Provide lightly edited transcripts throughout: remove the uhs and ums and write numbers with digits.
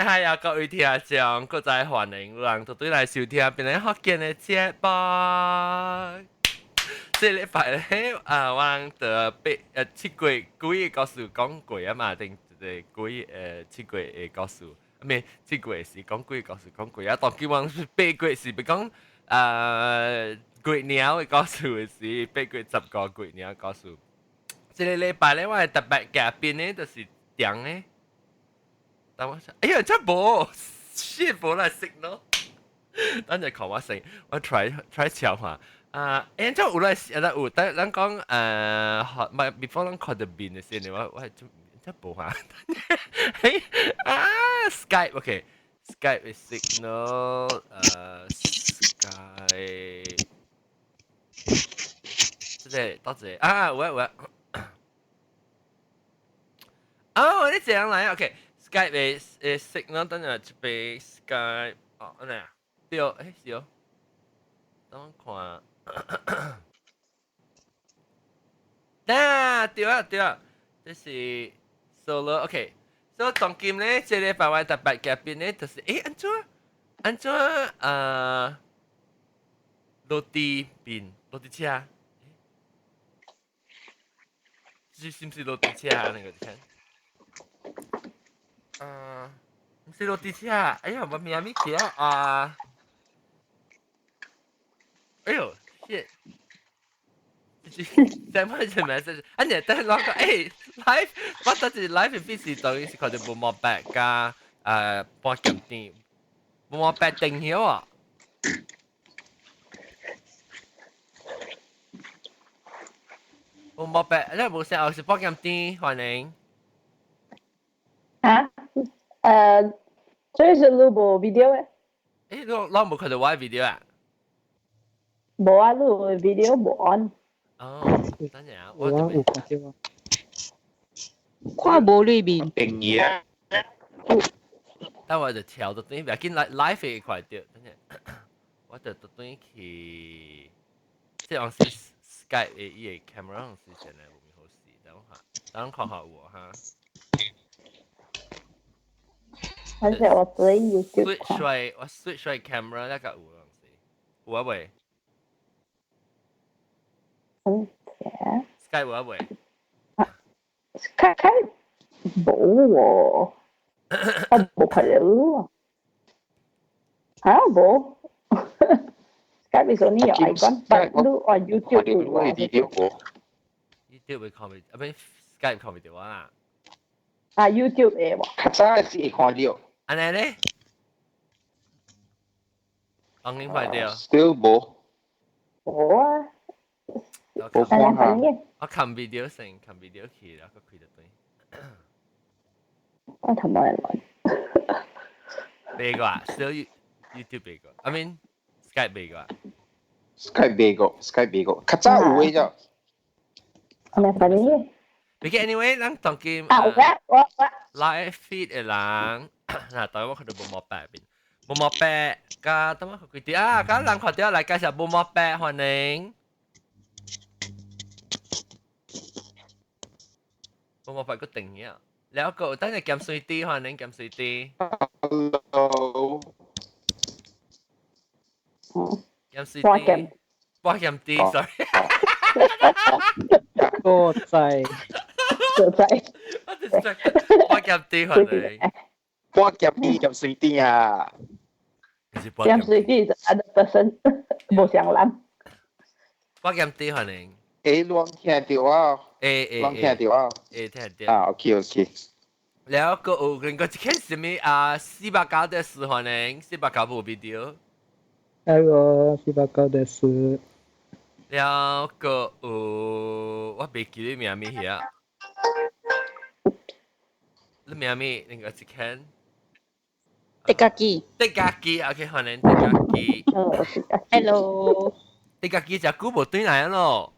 嗨啊，各位聽眾，閣再歡迎人都對來收聽邊個福建的節目。這禮拜咧，啊，我人就八7月幾個故事講過啊嘛，定一個幾7月的故事，咩7月時講幾個故事講過啊，當今我8月是欲講月娘的故事是8月15月娘故事。這個禮拜咧，我的特別嘉賓咧，就是點咧？等我想，哎呀，這無，shit 無來 signal。等陣看我先，我 try try 敲下。啊，欸，這有來啊有，但咱講唔係 before 咱看到面的時候，我這這無哈。嘿啊，Skype，OK，Skype is signal，Skype，這個到這啊，有啊有啊。哦，你這樣來，OK。Skype 的signal 等下這邊 Skype 哦，按呢啊？對，欸是哦。等我看。啊，對啊對啊，這是 solo OK。所以當今咧，這個範圍特別嘉賓咧，就是欸，按怎按怎啊？落地面，落地車，是毋是落地車啊？那個你看。啊，毋是落地車，哎呀，我名物去啊！哎呦，shit！send 翻隻 message，啊你等我講，欸，live，我當時 live 必是等於是看到無毛白加半鹹甜，無毛白定曉啊！無毛白，你無聲，我是半鹹甜，歡迎。啊？這是你無 video 的？欸，你攏無看到我的 video 啊？無啊，你 video 無 on。哦，等陣啊，我有看到啊。看無裏面。定義啊。等我就調到轉，袂緊來 live 會看到，等陣，我就轉去，這樣是 Skype 的伊個 camera 是現在無咪好勢，等我看，等我看下有哈。反正我 play YouTube switch 出來，我 switch 出來 camera 那個有東西，有啊未？嗯？Skype 有啊未？Skype 無喎，我無看到喎。嚇無？Skype is only your icon，but 你 on YouTube 有喎。 YouTube 會看袂，啊不，Skype 看袂到啊。啊，YouTube 會喎。較早是會看到。按呢咧？當然看到。 Still 無。無啊。無看下。我看 video 先，看 video 去，然後開得對。我頭毛會亂。袂個啊，still YouTube 袂個，I mean Skype 袂個。 Skype 袂個，Skype 袂個，較早有的啫。我咪反正。別 anyway，咱當今啊，我我我 live feed 的人，嗱，當我看到無毛白邊，無毛白，加當我看幾啲啊，加人看到來介紹無毛白，歡迎。無毛白個定嘢，了個等陣減水啲，歡迎減水啲。 Hello。減水啲，我減啲，sorry。個仔。個仔。我我減啲，歡迎。我減啲減水啲啊。減水啲是 other person，無相人。我減啲，歡迎。欸，攏聽到啊？欸欸，攏聽到啊？欸，聽到。啊，OK OK。了個有另外一間什麼啊？489的是歡迎，四百九無 video。 Hello，四百九的是。了個有我袂記得名物遐。你名物那個一間？迪家基。迪家基，OK，歡迎迪家基。 Hello。迪家基誠久無轉來咯。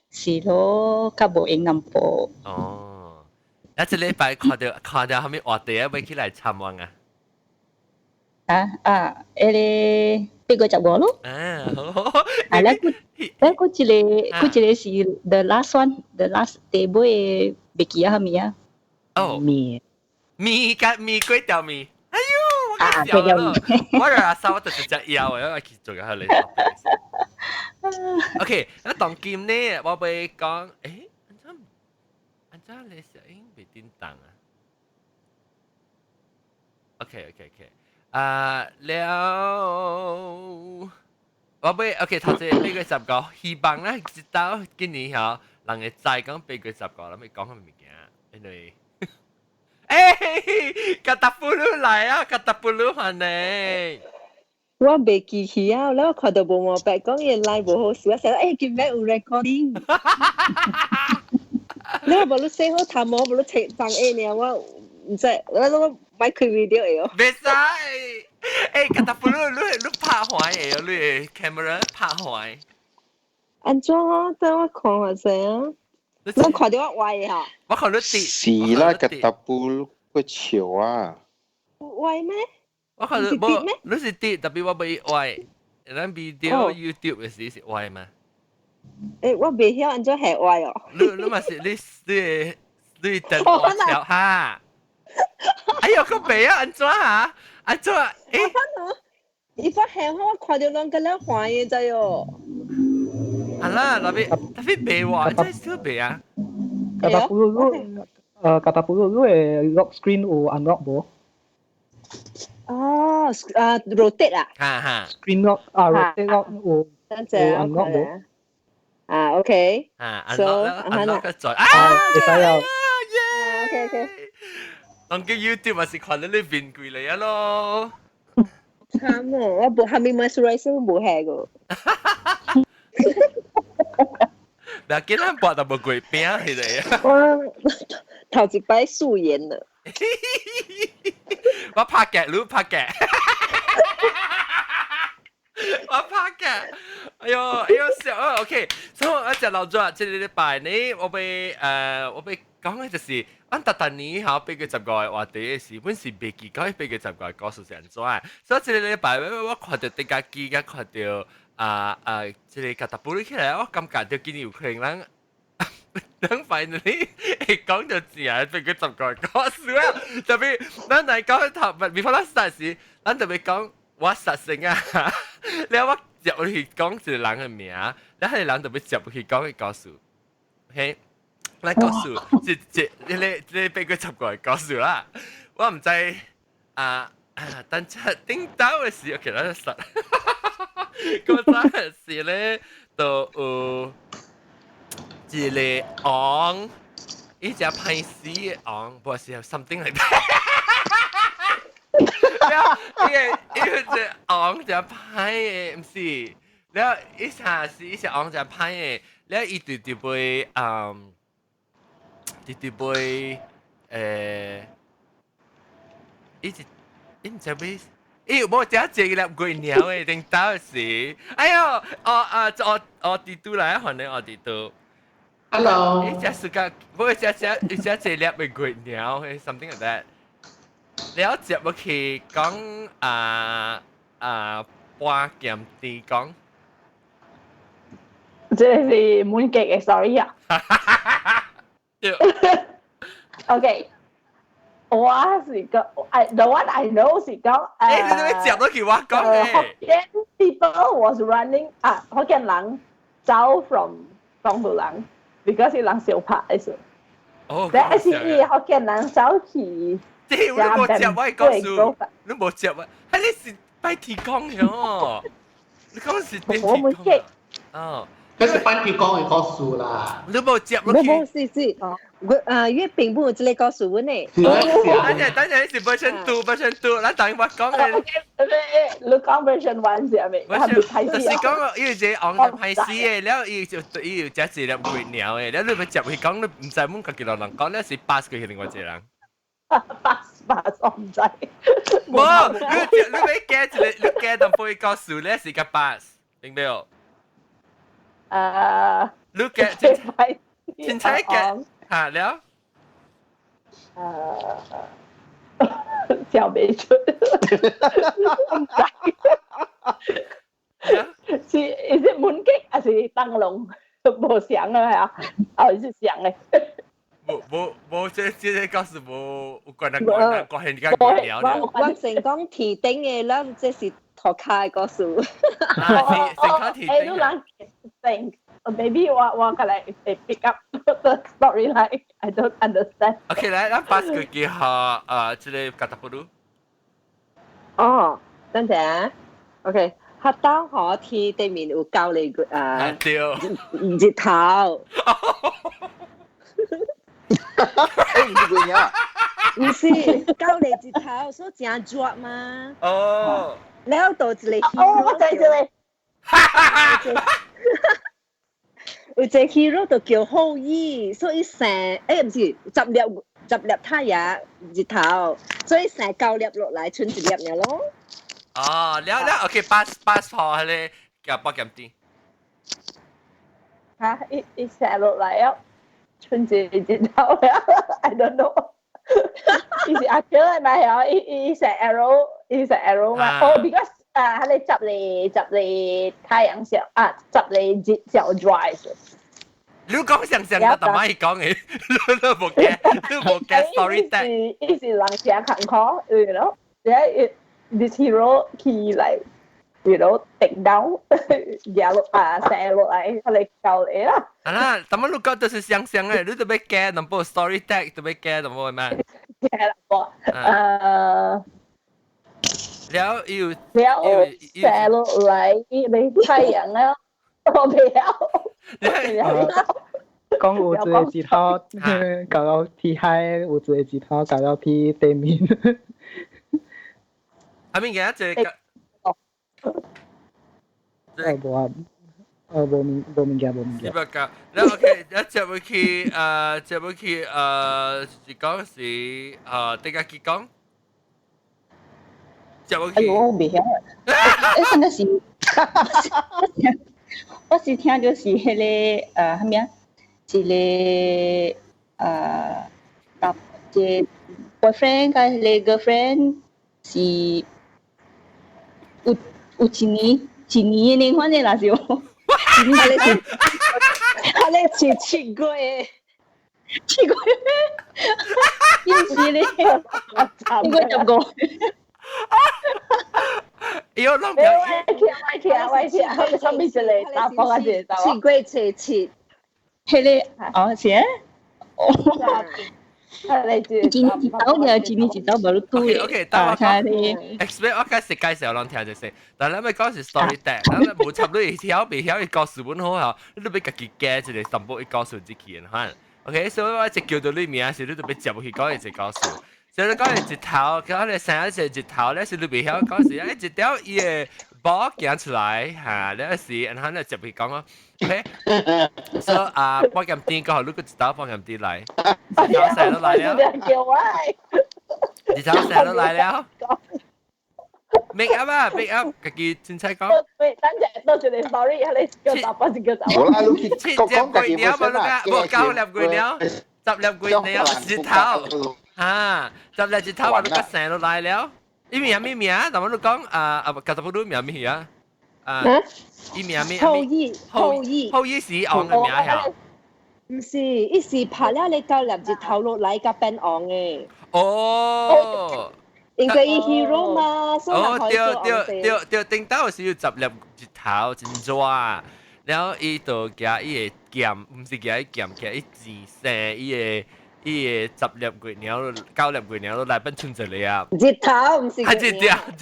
是咯，較無閒淡薄。哦，啊，這禮拜看到看到啥物話題啊？欲起來參與啊？啊啊，彼個8月15咯。啊，好好。啊，咱閣咱閣一個，閣一個是 the last one，the last 第尾袂記啊，啥物啊？哦，麵麵甲麵粿條麵。哎呀！我笑咯，我阿嫂我就是隻腰，我去做下你。OK，那當今呢，我會講，誒，按怎按怎你聲音袂叮當啊？OK，啊了，我會 OK，頭先8月19，希望咧，直到今年嗬，人會知講八月十五，咱欲講啥物件，因為。欸，卡達布魯來啊，卡達布魯還呢？我袂記起啊，我看到無毛白講伊來無好勢，我想欸，今日有 recording。你話無你洗好頭毛，無你切放下爾，我毋知，我我莫開 video 會哦。袂使，欸，卡達布魯，你你拍壞的，你 camera 拍壞。按怎啊？等我看下先啊。你看到我歪哈？我看到跌。是啦，卡達布魯個笑啊。歪咩？我看到無，你是跌，特別我袂歪。咱 video YouTube 的時是歪嗎？欸，我袂曉按怎係歪哦。你你嘛是你你你電話笑哈？哎呦，個袂啊，按怎哈？按怎？欸，伊發現我看到攏佮咱歡的知哦。啊啦，特別特別袂話，真係特別啊。卡達布魯，卡達布魯，你的 lock screen 有 unlock 無？哦，啊，rotate 啊。哈哈。 Screen lock 啊，rotate lock 有有 unlock 無？啊，OK。啊，unlock unlock 個在啊，會使啊。 OK。當叫 YouTube 嘛是看到你面櫃嚟啊咯。慘哦，我無下面 moisturizer 無下個。嗱，今咱博就無櫃餅起嚟啊！我頭一擺素顏了。我拍嘅，你拍嘅，我拍嘅。哎呦，哎呦，笑啊！OK，所以我食老早，這個禮拜呢，我欲講的就是，阮逐逐年吼8月15的話題是，阮是袂記講8月15的故事是按怎的。所以這個禮拜我看著電視機，佮看著啊啊，這個卡達布魯起來，我感覺著今年有可能咱。咱 finally 會講著正8月15的故事啊！特別咱來講頭，before 咱 start 時，咱特別講我實性啊，了我接入去講一個人的名，了彼個人特別接入去講個故事，嘿，咱故事這這這個這個8月15的故事啦，我毋知啊，等陣頂到的時，OK，咱 start。古早的時咧，就有一個王，伊隻歹死的王，無是 something like that。了，伊個伊個隻王隻歹的，毋是，了伊啥是伊隻王隻歹的，了伊直直欲嗯，直直欲伊一伊毋知欲。伊有無食一粒月娘的頂到時，哎呦，哦啊，哦哦，弟拄來，歡迎哦弟拄。 Hello。伊食暑假，無食食，伊食一粒的月娘，something like that。了接落去講啊啊，半劍天講。這是滿極嘅 story 啊。對。 OK。我是講，I the one I know 是講，欸，你做咩接落去我講嘅？福建 people was running 啊，福建人走 from 廣東人，because 是人相拍的時。哦。但是伊福建人走去。這你無接我的故事，你無接我，係你是拜天公嘅哦。你講是拜天公啊？哦。這是拜天公的故事啦。你無接落去。無無是是，我啊月餅本有這個故事阮的。等陣等陣，是 version two，version two，咱等我講嘅。你講 version one 是咪？就是講伊有一個王就歹死的，了伊就伊有食一粒月娘的，了你欲接去講，你毋知問家己老人講，了是 pass 過去另外一個人。 pass pass 我毋知。無，你你欲加一個，你加淡薄故事，你是個 pass，明白無？啊。你加，凊彩加，嚇了。笑袂出，毋知。是是門擊還是燈籠？無相啊，係啊，哦是相的。無無無，這這個故事無有關啊關關係而家關了了。我成講天頂嘅啦，這是塗跤嘅故事。啊，成講天頂。誒，你人think maybe 我可能會 pick up the storyline. I don't understand. OK，來，咱 pass 個給下啊，這個格達布魯。哦，等陣啊。OK，黑當可天對面有教你個啊，對，日頭。欸，唔是鬼啊！唔是，教你日頭，所以真熱嘛。哦。了到一個。哦，我知這個。有一個 hero 就叫后羿，所以生唔是10粒太陽日頭，所以生9粒落來，剩一粒爾咯。哦，了了，OK，pass pass 好，彼個叫八點點。嚇！伊生落來啊，剩一日頭了，I don't know。伊是阿嬌來嘛？係伊射 arrow，伊射 arrow 嘛？哦，because 啊，彼個10個太陽小啊，10個日小 dry。你講上上個大媽伊講嘅，你都無 get，你無 get story tag。伊是人誠艱苦，you know？Yeah, this hero he like take down 壓落啊，射落來，佢嚟救你啦。啊啦，但係你講都是相像嘅，你都欲加淡薄 story tag，都欲加淡薄咩？加淡薄，了又了射落來，你太陽啊，我不要。講有一個日頭搞到天海，有一個日頭搞到天對面。阿明嘅一個。無啊，無物件無物件。二百九，了 OK，一接落去，接落去，是講是，大家去講，接落去。哎呦，我袂曉啊！誒，那是，我是聽著是彼個，啥物啊？一個，搭一個 boyfriend 佮彼個 girlfriend 是有一年一年的反正若是有，彼個是7個月，7個月，伊是咧，應該15。哎呦，攏我聽我聽我聽，啥物一個打風啊？一個7月初7，彼個哦是啊，哦，一年一刀爾，一年一刀無你拄 OK OK，等我講，explain 我解釋介紹攏聽就是，但咱欲講是 story tag，咱無插你曉袂曉伊故事本好啊，你都欲家己加一個淡薄伊故事入去哈。OK，所以我一叫到你名時，你就欲接去講伊一個故事。所以你講伊日頭，佢你生一個日頭咧，是你袂曉講是，一條伊個波行出來嚇，咧是，然後你接去講咯。OK，所以啊，八點點過後，你閣一刀八點點來，日頭生落來了。日頭生落來了。make up 啊，make up，家己凊彩講。喂，等陣多謝你，sorry，你叫雜波是叫雜。無啦，你去7粒月了，無你無9粒月了，10粒月了，日頭。啊，10粒日頭啊，你閣生落來了。伊名咩名？但我你講啊啊，九十八名咩啊？啊，伊名咩？后羿，后羿，后羿是王的名呀？毋是，伊是拍了你9粒日頭落來佮變王的。哦。因為伊 hero 嘛，所以哦，對對對對，頂到是有10粒日頭真熱，然後伊就舉伊的劍，毋是舉伊劍，舉伊箭射伊的伊的10粒月娘，9粒月娘來變剩一粒。日頭毋是。係日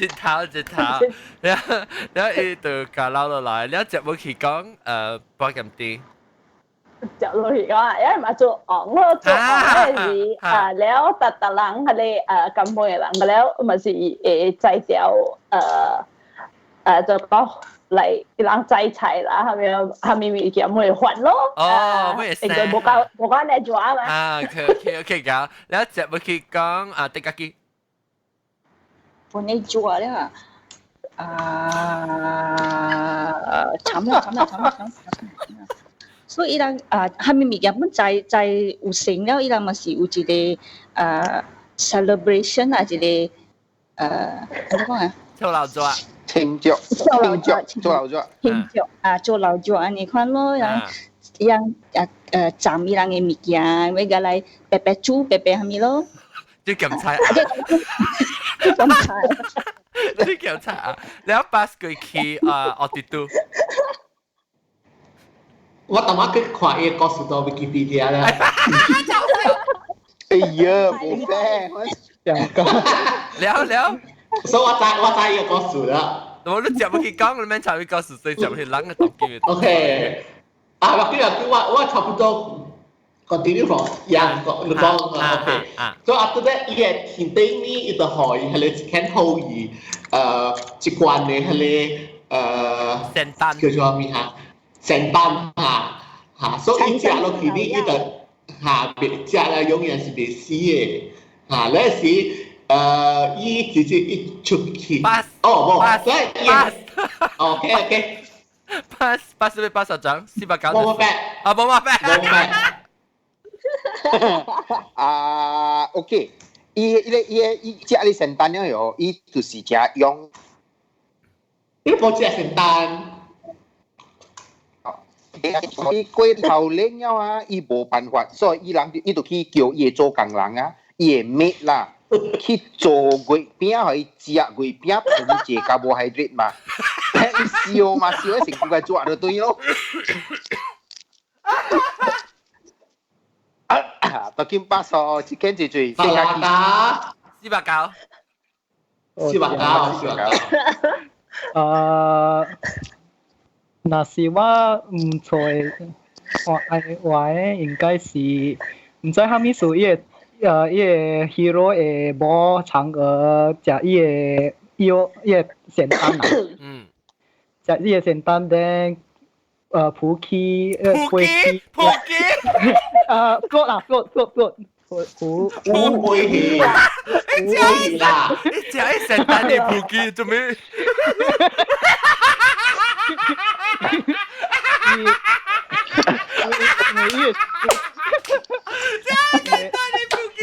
頭，日頭，日頭，然後伊就共撈落來，然後接落去講，八點點。接落去講，因為嘛做王咯，做王咧是啊，了逐逐人彼個甘妹的人，了嘛是會摘掉就講來人摘菜啦，啥物啥物物件會還咯。哦，會應該無夠無夠來抓嘛。啊，OK OK OK，搞，了接落去講啊，得家己。我你抓了啊！慘啦慘啦慘啦慘啦！所以伊人啊，啥物物件本在在有成了，伊人嘛是有一個celebration 啊，一個按怎講啊？做老桌，慶祝，慶祝，做老桌，慶祝啊，做老桌按呢款咯，然後伊人啊斬伊人的物件，欲共來白白煮白白啥物咯。就檢查，檢查，就檢查啊！了 pass 過去啊，奧迪都。我當晚去看伊個故事到 Wikipedia 啦。哎呀，無咩，兩個。了了。所以我知伊個故事啦。我都接不去講，你免插去故事，所以接去人嘅讀經。 OK，啊，我記得我差不多 continue from 樣講，你講 OK。So after that，伊個天頂呢，伊就予伊彼個一間好伊，一關的彼個仙丹叫做咩哈？仙丹哈哈，所以伊食落去呢，伊就哈袂食了永遠是袂死的，哈，那時伊直接一出去，哦，無，所以伊，OK OK。 pass pass 咩八十張？490。冇冇啊，冇冇冇冇。啊，OK，伊伊個伊個伊食你仙丹了喲，伊就是食用。伊無食仙丹。伊過頭領了啊，伊無辦法，所以伊人伊就去叫伊的做工人啊，伊的妹啦，去做月餅，予伊食月餅，分一個 carbohydrate 嘛，伊燒嘛燒成功個做就對咯。啊，到今八十，這間最最。490，四百九，四百九。若是我毋錯，我愛話的應該是毋知啥物事，伊個 hero 會某嫦娥食伊個藥，伊個仙丹啊。食伊個仙丹咧，浮起，飛起。浮起。float 啦，float float float，浮浮飛起。你食啦！你食伊仙丹的浮起做咩？伊，伊個，仙丹的浮起，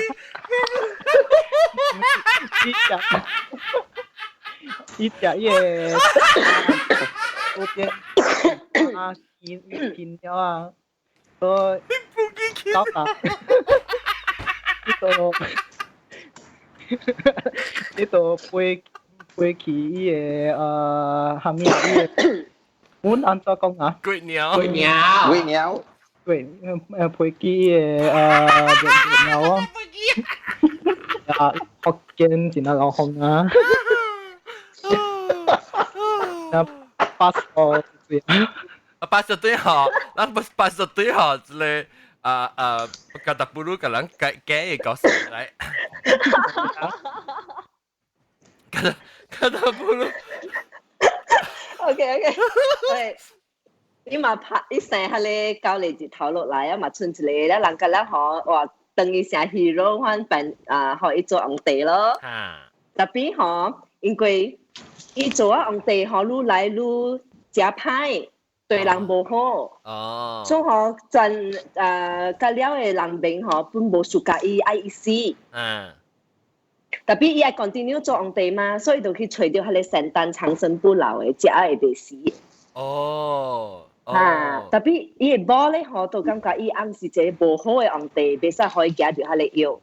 伊食伊個，嗰邊啊，見見了啊，所以搞啊，呢度飛飛去伊個蝦米啊？伊個，阮按怎講啊？鬼鳥，鬼鳥，鬼鳥，對，飛機伊個月鳥啊，啊，福建真係老風啊，啊，80歲，啊，80歲吼，咱不是80歲吼，這個啊啊，加達布魯個人改改個故事來，加達布魯。 OK OK，喂，你嘛拍伊生彼個高麗日頭落來啊，嘛剩一個了，人家了吼，哇，當伊成 hero 款扮啊，予伊做皇帝咯。特別吼，因為伊做啊皇帝吼，愈來愈食歹，對人無好。所以吼，全甲了的人民吼，本無喜歡伊，愛伊死。特別伊愛 continue 做皇帝嘛，所以就去揣著彼個仙丹長生不老的，食會袂死。啊，特別伊的某咧吼，都感覺伊翁是一個無好的皇帝，袂使予伊食著彼個藥。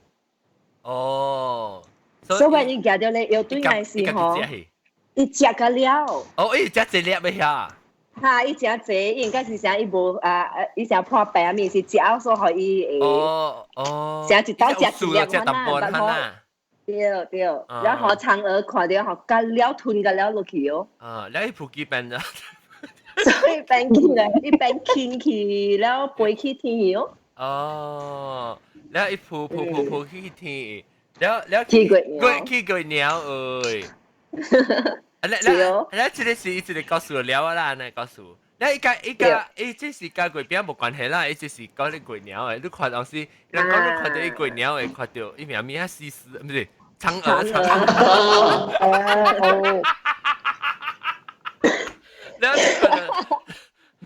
所以伊食著咧藥對來是吼，伊食甲了。哦，伊食一粒的遐。哈，伊食濟，應該是啥？伊無啊，伊啥破病啊？物是食所以予伊會。食一道食一粒嘛啦。對對，然後嫦娥看著吼，甲了吞甲了落去哦。啊，了伊浮起變咗。所以變起來，伊變輕去了，飛去天去哦。哦，了伊浮浮浮浮去天，了了去過鳥，去過鳥哎。啊，了了了，這個是伊一個故事了啦，按呢故事。了伊共伊共伊這是佮月餅無關係啦，伊這是講咧月鳥的。你看當時，人講你看著伊月鳥會看著伊名物啊，西施，毋是嫦娥，嫦娥。哦。了你看著。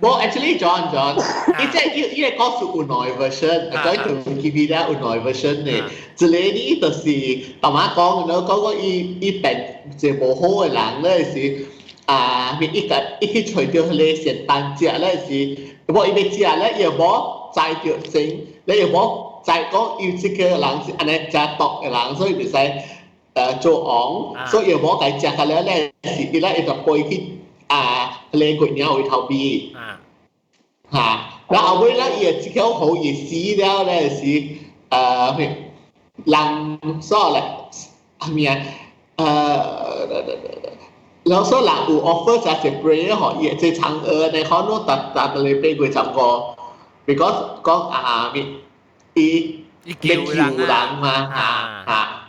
無，actually John John，伊這伊伊個故事有兩個 version，講條 Wikipedia 有兩個 version 的。一個呢就是大媽講，然後講講伊伊變一個無好的人咧是啊，伊共伊去揣著彼個仙丹食咧是，無伊欲食咧，伊又無知著先，咧又無知講伊這個人是按呢食毒的人，所以袂使做王，所以伊某共食下了咧，是伊咧伊就飛去啊，彼個月娘位頭邊。嚇，然後後尾咧，伊會這個好伊死了咧是人所咧係咪啊？然後所以人有 offer 就係 prayer 予伊，這嫦娥呢，可能達達到你8月15，because 講啊咩，伊伊救救人人嘛，嚇嚇。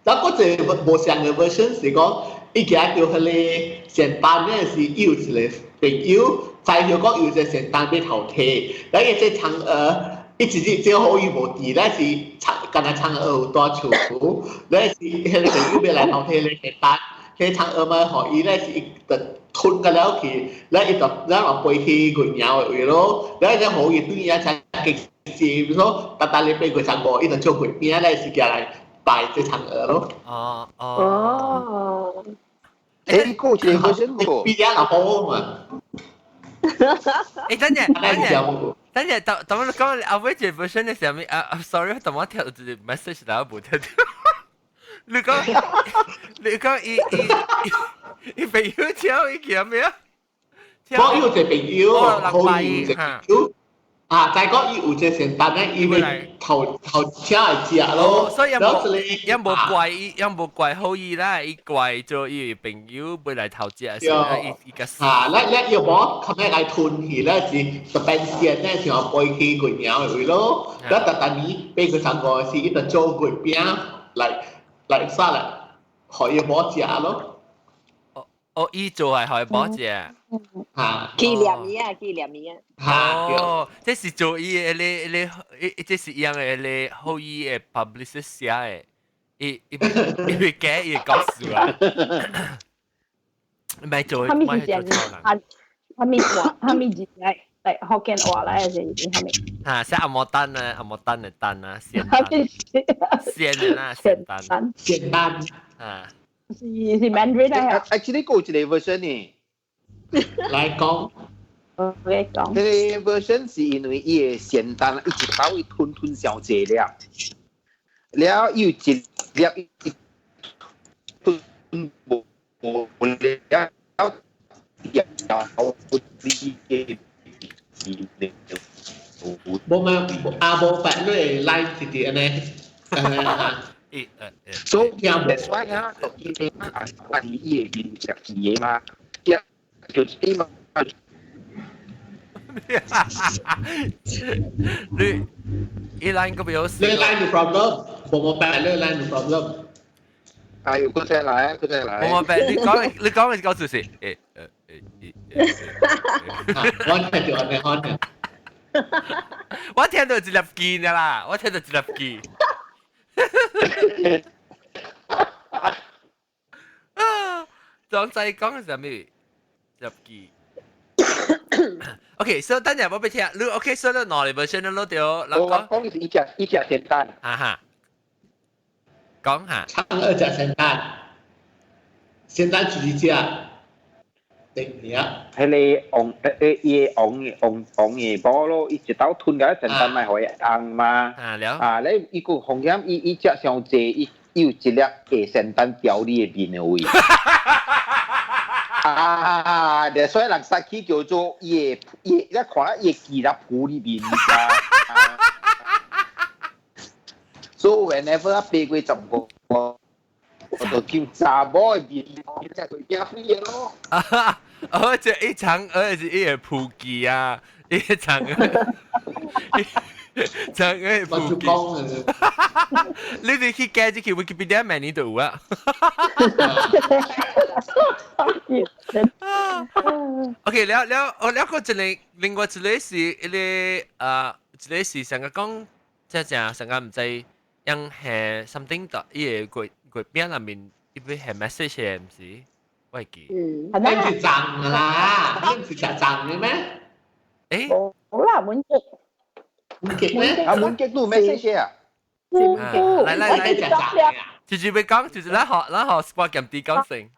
然後嗰個無相的 version 是講，伊行到彼个仙丹咧是伊有一个朋友，知著講有一個仙丹欲偷提，然後伊這嫦娥，伊一日這好伊無佇咧是嫦，敢若嫦娥有蹛厝，咧是彼个朋友欲來偷提咧仙丹，彼個嫦娥嘛，予伊咧是伊就吞個了去，咧伊就咱嘛飛去月娘的位咯，咧這予伊對伊才激心，所以逐逐日8月15，伊就做月餅咧是寄來拜這嫦娥咯。哦哦。哦。誒，個一個 version 個。比較好嘛。誒，等陣，等陣，等陣，等等我講阿威這 version 的時候，啊啊，sorry，等我聽到一個 message 來，我無聽到。你講，你講，伊伊伊朋友請伊叫咩啊？我有一個朋友，好有一個朋友。啊，再講伊有這仙丹咧，伊會頭頭請來食咯。所以也無怪伊，也無怪好伊啦，伊怪做伊朋友欲來偷食，所以伊伊個。啊，咱咱又無較尾來吞去咧，是特別仙咧，是飛去月娘的位咯。咱逐逐年8月15時，伊就做月餅來來啥來，予伊某食咯。哦，伊做係予伊某食。嚇！紀念伊啊，紀念伊啊。哦，這是做伊的咧咧，這是一樣的咧，好伊的 publicist 寫的，伊伊伊會改伊的故事啊。唔係做，啥物是這？啊，啥物話？啥物字來來福建話來還是啥物？啊，是紅毛丹啊，紅毛丹的丹啊，仙丹。仙的啦，仙丹。仙丹。啊。是是 Mandarin 啊？ Actually，有一個 version 呢。來講。我講。彼个 version 是因為伊个仙丹一直到伊吞吞傷濟粒，了伊有一粒伊吞無無了，掉你的無嘛，啊無白你來直直按呢。所以 that's why 啊，伊啊，伊會面食魚的嘛，就是伊嘛。你伊 line 個表示。你 line 有 problem，無無白你 line 有 problem。哎呦，過再來，過再來。無無白，你講你講嘅故事是，誒誒誒誒，我聽到你講嘅。我聽到一粒字啦，我聽到一粒字。啊，總在講係啥物？一粒字。OK，所以等陣我俾聽，你 OK，所以你兩個 version 你對，我講嘅是一隻一隻仙丹。哈哈，講下。嫦娥食仙丹，仙丹是一隻定名。彼个王誒伊个王王王的某咯，伊一刀吞個仙丹咪予伊紅嘛。啊了。啊，咧伊個風險，伊伊食傷濟，伊伊有一粒下仙丹掉你的面的位。啊！所以人殺起叫做伊的伊，你看伊的記粒鋪裡面。So whenever 8月15，我就叫查某的面，才會驚飛的咯。哦，這一場，而是伊個普及啊，一場，長個普及。你哋去加這個 Wikipedia 每年都有啊。OK，了了，哦，了個一個，另外一個是一个啊，一個是上個講，這正上個毋知用係 something 的，伊个月月餅內面，伊欲係 message 的，毋是？我會記。嗯，恁是髒的啦，恁是食髒的咩？誒，好啦，滿極。滿極咩？啊，滿極都有 message 啊。來來來，直接欲講，直接咱學咱學我鹹啲講先。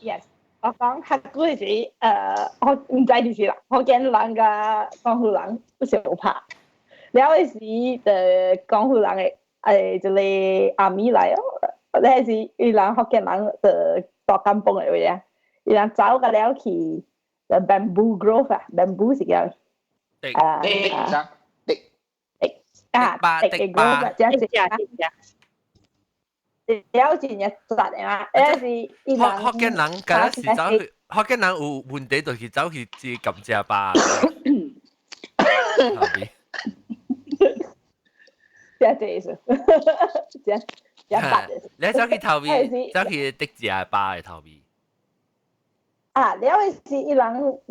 Yes，我講較久時，我毋知就是啦，福建人佮廣府人有相拍。了時就江湖人嘅一个阿米來哦，咧是伊人福建人就大甘榜的位啊，伊人走個了去 Bamboo Grove 啊，bamboo 是叫啊滴滴啊滴嘅 grove，這是了真正雜的嘛，抑是伊人福建人敢是走去，福建人有問題就是走去食甘蔗吧。後邊這這意思，這這白的。你走去頭尾，走去滴食吧的頭尾。啊，了是伊人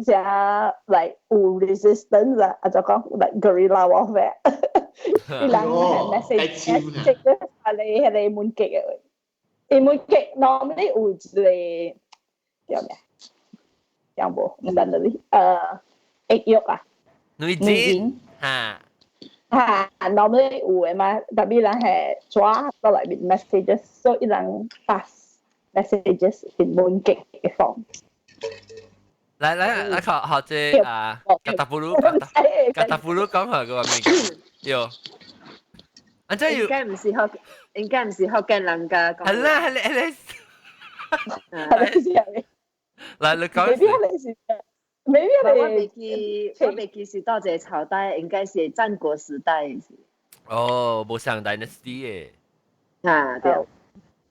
成 like 有 resistance 啊，啊就講 like guerrilla warfare，伊人係 message，即係啊你係你門擊嘅，伊門擊 normally 有一個叫咩？有無？唔知你液藥啊？女子嚇。嚇，normally 有嘅嘛，tapi 人係抓到內面 messages，所以伊人 pass messages 是門擊嘅方。來來來，學學這啊，格達布魯，格達布魯講下個咩？有，啊這有，應該唔是福，應該唔是福建人㗎。係啦係啦係啦，係來你講。 Maybe 你是，maybe 我未記，我未記是到這個朝代，應該是戰國時代。哦，無上 dynasty 嘅。啊對。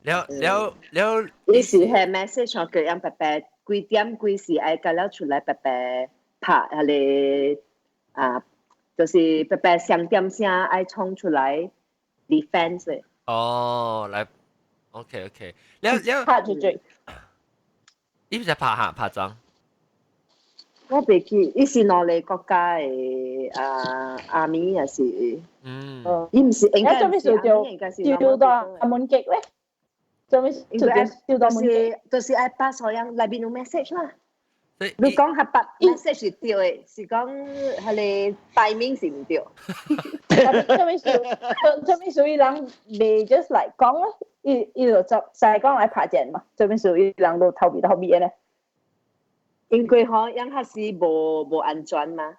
了了了，伊是係 message 叫人白白。幾點幾時愛甲了出來白白拍彼个啊，就是白白上點聲愛衝出來 defense 的。哦，來，OK OK，了了拍住住，伊是拍下拍樁？我袂記，伊是哪个國家的啊？阿米也是，伊毋是應該是應該是丟到門擊咧。做咩？應該就是就是愛發所樣內面有 message 啦。你講係發 message 是對的，是講彼个 timing 是毋對。做咩事？做咩事？伊人袂 just 來講咯，伊伊就就就講來拍戰嘛。做咩事？伊人都逃避逃避的咧。因為吼，樣較是無無安全嘛，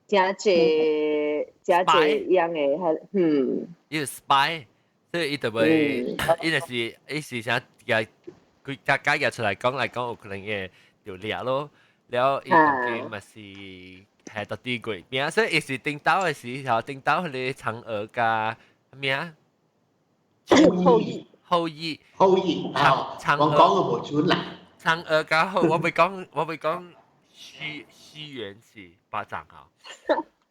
誠濟誠濟樣的，係嗯。伊是 spy。所以伊就會，伊就是伊是想佢佢加加出來講來講，有可能會就掠咯。了伊當今嘛是係到底月餅，所以伊是頂到的時候，頂到彼个嫦娥佮咩啊？后羿，后羿，后羿，嫦嫦我講個無準啦。嫦娥佮後，我袂講，我袂講西西元是巴掌吼。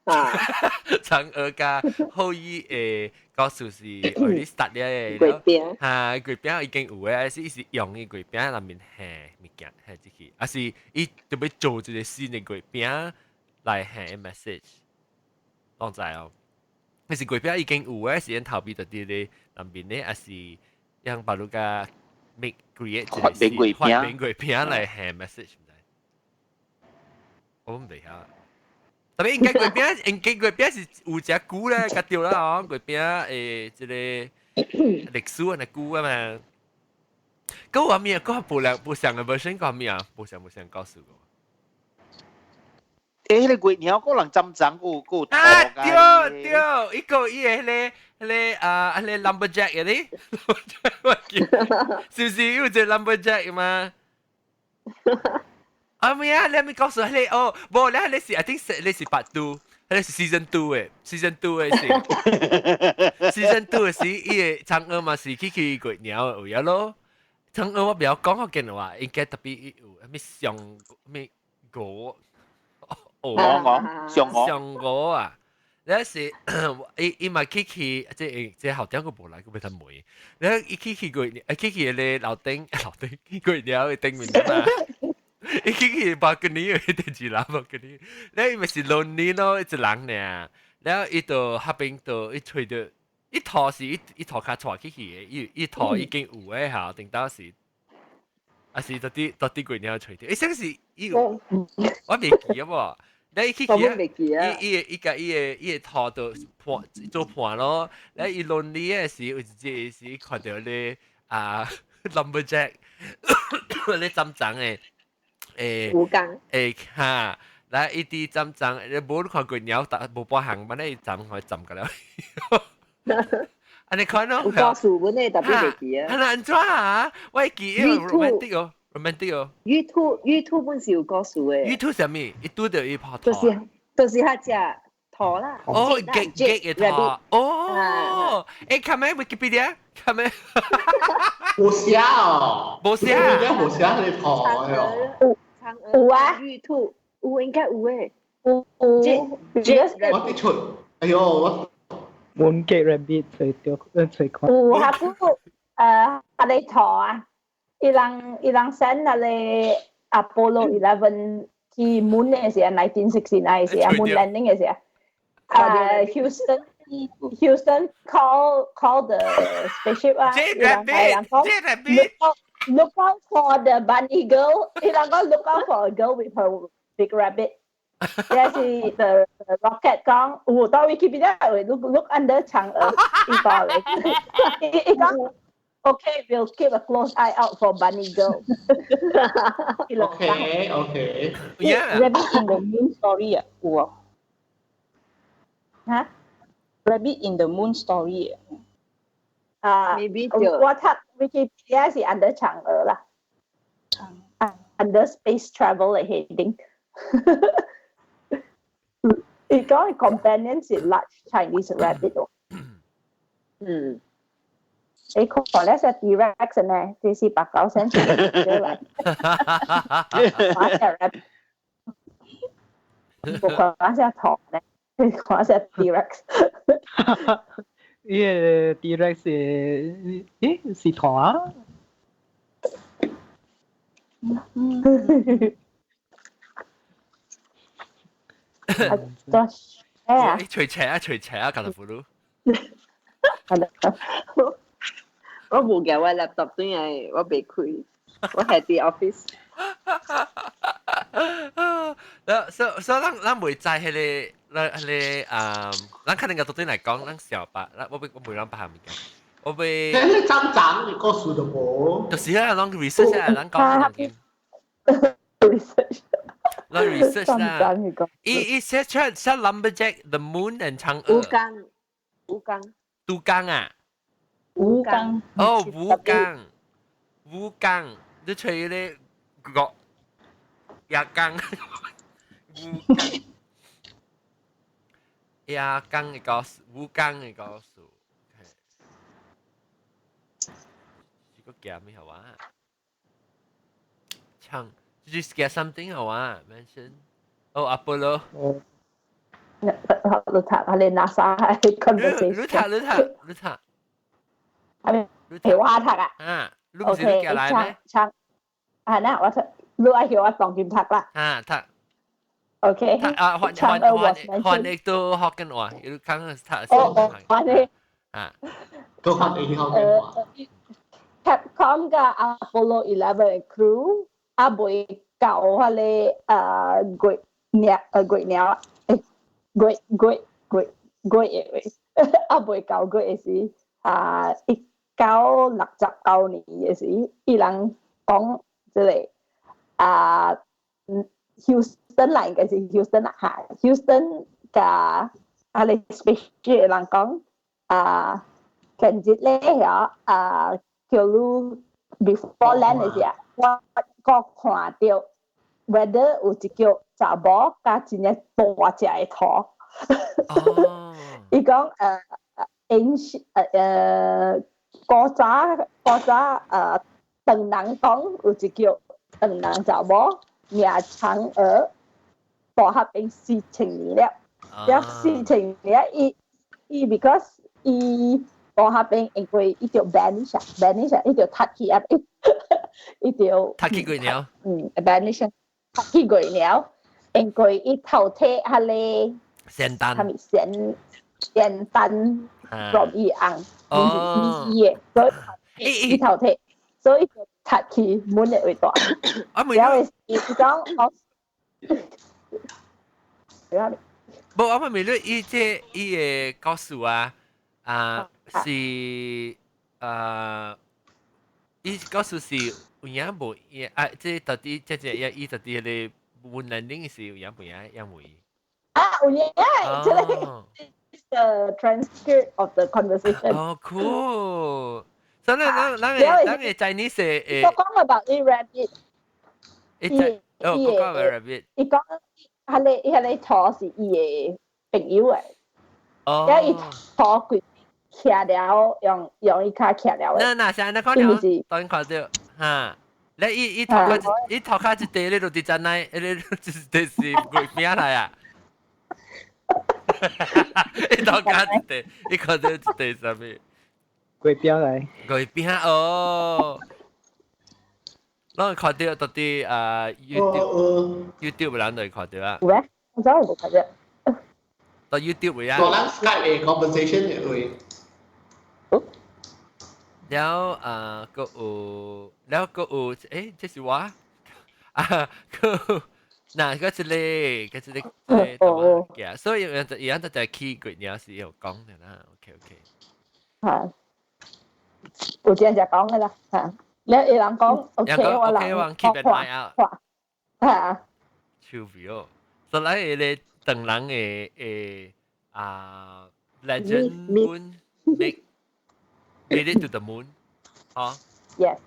嫦娥佮后羿的故事是愛你 start 咧月餅，哈，月餅已經有的，還是伊是用伊月餅內面下物件下入去，還是伊就欲做一個新的月餅來下 message，攏知哦。但是月餅已經有的，是𪜶頭尾就佇咧內面咧，還是讓別路甲 make create 發明月餅，發明月餅來下 message，毋知，我毋袂曉。特別應該月餅，應該月餅是有隻久咧，較對啦哦。月餅這个歷史按呢久啊嘛。閣有咩？閣無兩無相的 version 閣咩啊？無相無相告訴我。欸，彼个月娘個人針針有有啊，對對，伊個伊个彼个彼个啊，彼个 lumberjack 的咧，是毋是有一個 lumberjack 嘛？啊咩啊？你咪告訴你哦，無你你是 I think 你是 part two，彼是 season two 的，season two 的是 season two 的是伊个嫦娥嘛是去去月娘的位咯。嫦娥我袂曉講福建話，應該特別有啥物上啥物鵝。鵝鵝上鵝上鵝啊！你是伊伊嘛去去，這這校長閣無來，閣欲通問。你伊去去過，去去咧樓頂樓頂月娘的頂面嘛。伊去去 balcony 的電視欄 balcony，你伊咪是 lonely 咯，一人爾。了伊就彼邊就伊揣著，伊套是伊伊套較帶去去的，伊伊套已經有的吼，頂到時。啊是到底到底月娘揣著，伊啥是伊有，我袂記啊無。你去去啊！伊伊伊共伊个伊个套就伴做伴咯。你伊 lonely 的時，有一日時看著咧啊 lumberjack 咧針鏨的，吳剛欸哈，來伊佇針針，你無你看過鳥，但無半項，反正伊針可以針個了。啊，你看咯，有故事本咧特別袂記啊。係安怎啊？我會記得 romantic 哦，romantic 哦。玉兔玉兔本是有故事的。玉兔啥物？伊拄著伊拍兔。就是彼隻兔啦。哦，激激的兔。哦，欸，看咩 Wikipedia？看咩？無寫哦，無寫，無寫彼個兔哦。有啊，玉兔有應該有誒。有有。我佇出，哎喲我。 Mooncake Rabbit 揣著，揣看。有哈不，彼个兔啊，伊人 send 彼个 Apollo 11 去 moon 的時啊，1969 時啊，moon landing 的時啊，Houston call the spaceship 啊，伊人講 look out for the bunny girl，伊人講 look out for a girl with her big rabbit。這是 the rocket 講，有到 Wikipedia 有 look under 嫦娥伊講咧，伊講 Okay, we'll keep a close eye out for bunny girl. Okay. Yeah. Rabbit in the Moon story 啊，有啊。嚇？Rabbit in the Moon story 啊， maybe 我讀 Wikipedia 是 under 嫦娥啦。啊，under space travel 的 heading。伊講 companion 是 large Chinese rabbit 哦。你看咧是 T-Rex 呢，這是8、9 cm 嚟。我隻 rabbit，無看我隻兔呢，你看我隻 T-Rex。伊個 T-Rex 是，咦是兔啊？嗯。啊，對，啊。隨斜啊，隨斜啊，隔頭葫蘆。係啦。我無夾我 laptop 轉來，我袂開，我係佇 office。所以咱袂知彼个，咱彼个啊，咱可能個對來講，咱小吧，咱我我袂咱別項物件，我袂。你針針你故事都無。就是啊，咱 research 啊，咱講嘅。 research。咱 research 啦。伊伊寫出寫 lumberjack the moon and 嫦娥。吳剛，吳剛。杜剛啊。吳剛。哦，吳剛，吳剛，你揣彼個牙剛，吳剛，牙剛的故事，吳剛的故事，這個叫咩好啊？唱，Did you get something 好啊？Mention，哦，Apollo。哦。你讀，你 NASA conversation。你讀，你讀，你讀。係咪？係我讀啊。啊，你唔是你叫來咩？唱，係啦，我讀，你愛叫我當劍讀啦。啊，讀。 OK。啊，換換換換你都學緊話，要看讀。哦，換你。啊。都換你學緊話。 Capcom 嘅 Apollo 11 crew 啊，未到彼个月鳥月鳥誒月月月月的話，啊未到月的時啊1969年的時，伊人講這个啊 Houston 啦，應該是 Houston 啦嚇，Houston 佮啊個 spaceship 的人講啊，近日咧遐啊叫你 before land 的時啊，我我看著 whether 有一叫查某佮真正大隻的兔。伊講ancient 古早唐人講有一叫唐人查某名嫦娥，大合變4000年了，了4000年伊伊 because 伊大合變因為伊就 vanish vanish 伊就脫去啊，伊就脫去月了，嗯，vanish 脫去月了，因為伊偷提彼个仙丹，啥物仙仙丹 from 伊翁，哦，伊的，所以伊偷提，所以就脫去滿的位大。然後伊講，我，無，我問你，伊這伊的故事啊，啊是啊，伊故事是有影無？伊啊，這到底這這伊到底彼个 moon landing 是有影不影因為啊，有影，這個 the transcript of the conversation。哦，cool。所以咱咱咱咱嘅 Chinese 誒，我講 about 啲 rabbit。伊哦，講 about rabbit。伊講，彼个彼个兔是伊的朋友嚟。哦。了伊兔規徛了，用用伊跤徛了。那那啥，那看到，當然看到，哈。你伊伊頭殼伊頭殼一塊，你就佇真來，你就是就是月餅來啊！伊頭殼一塊，伊看到一塊啥物？月餅來。月餅哦。攏看到到底啊 YouTube YouTube 人就會看到啊。有咩？我真係冇看到。到 YouTube 會啊。個人 Skype 嘅 conversation 會。了啊，閣有，了閣有，欸，這是我啊，閣嗱，嗰一個，嗰一個，哦，所以伊伊樣就去過鳥是有講的啦，OK OK。嚇，有這樣就講的啦，嚇，你伊人講 OK，我人我 keep an eye out，嚇，超表，所以你等人的的啊，legend moon make made it to the moon，嚇，yes。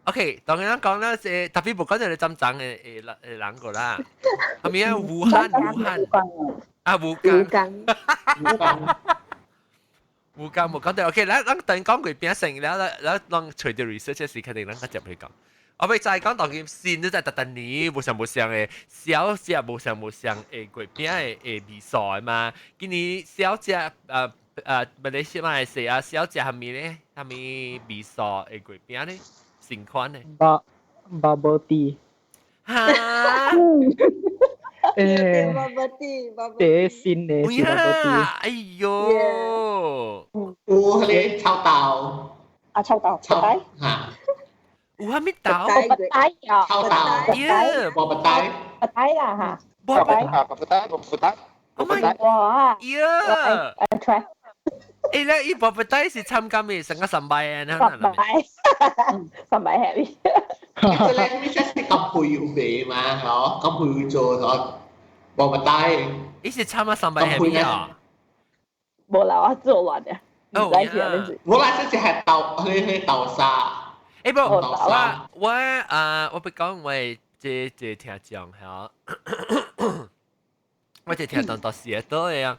OK，當然講啦，是特別無講就係針針的的的人個啦，係咪啊？武漢，武漢，啊，武岡，武岡無講到 OK，咱咱等講過變成了，咱咱咱隨著 research 時，肯定咱較接去講。我欲再講當今新都在特特年無相無相的，小食無相無相的月餅的的味素的嘛。今年小食啊啊，馬來西亞是啊，小食蝦米咧？蝦米味素的月餅咧？新款的。 Bubble tea。哈？欸， bubble tea，第新的是 bubble tea。哎喲，有彼个臭豆。啊，臭豆，臭豆，嚇。有蝦米豆？白帶啊！臭豆，耶！萝卜帶，白帶啦嚇，萝卜啊，萝卜帶，萝卜帶，萝卜帶。哇！耶！I try。欸，你伊萝卜帶是參加咩？成個三擺啊？三擺，三擺 happy。這個你這是金培有賣嘛？嗬，金培有做嗬，萝卜帶。伊是參加三擺 happy 啊？無啦，我做完嘅。哦，我啦，這是係豆，彼彼豆沙。欸不，我我啊，我欲講我這這聽眾嚇，我這聽眾到時倒的啊，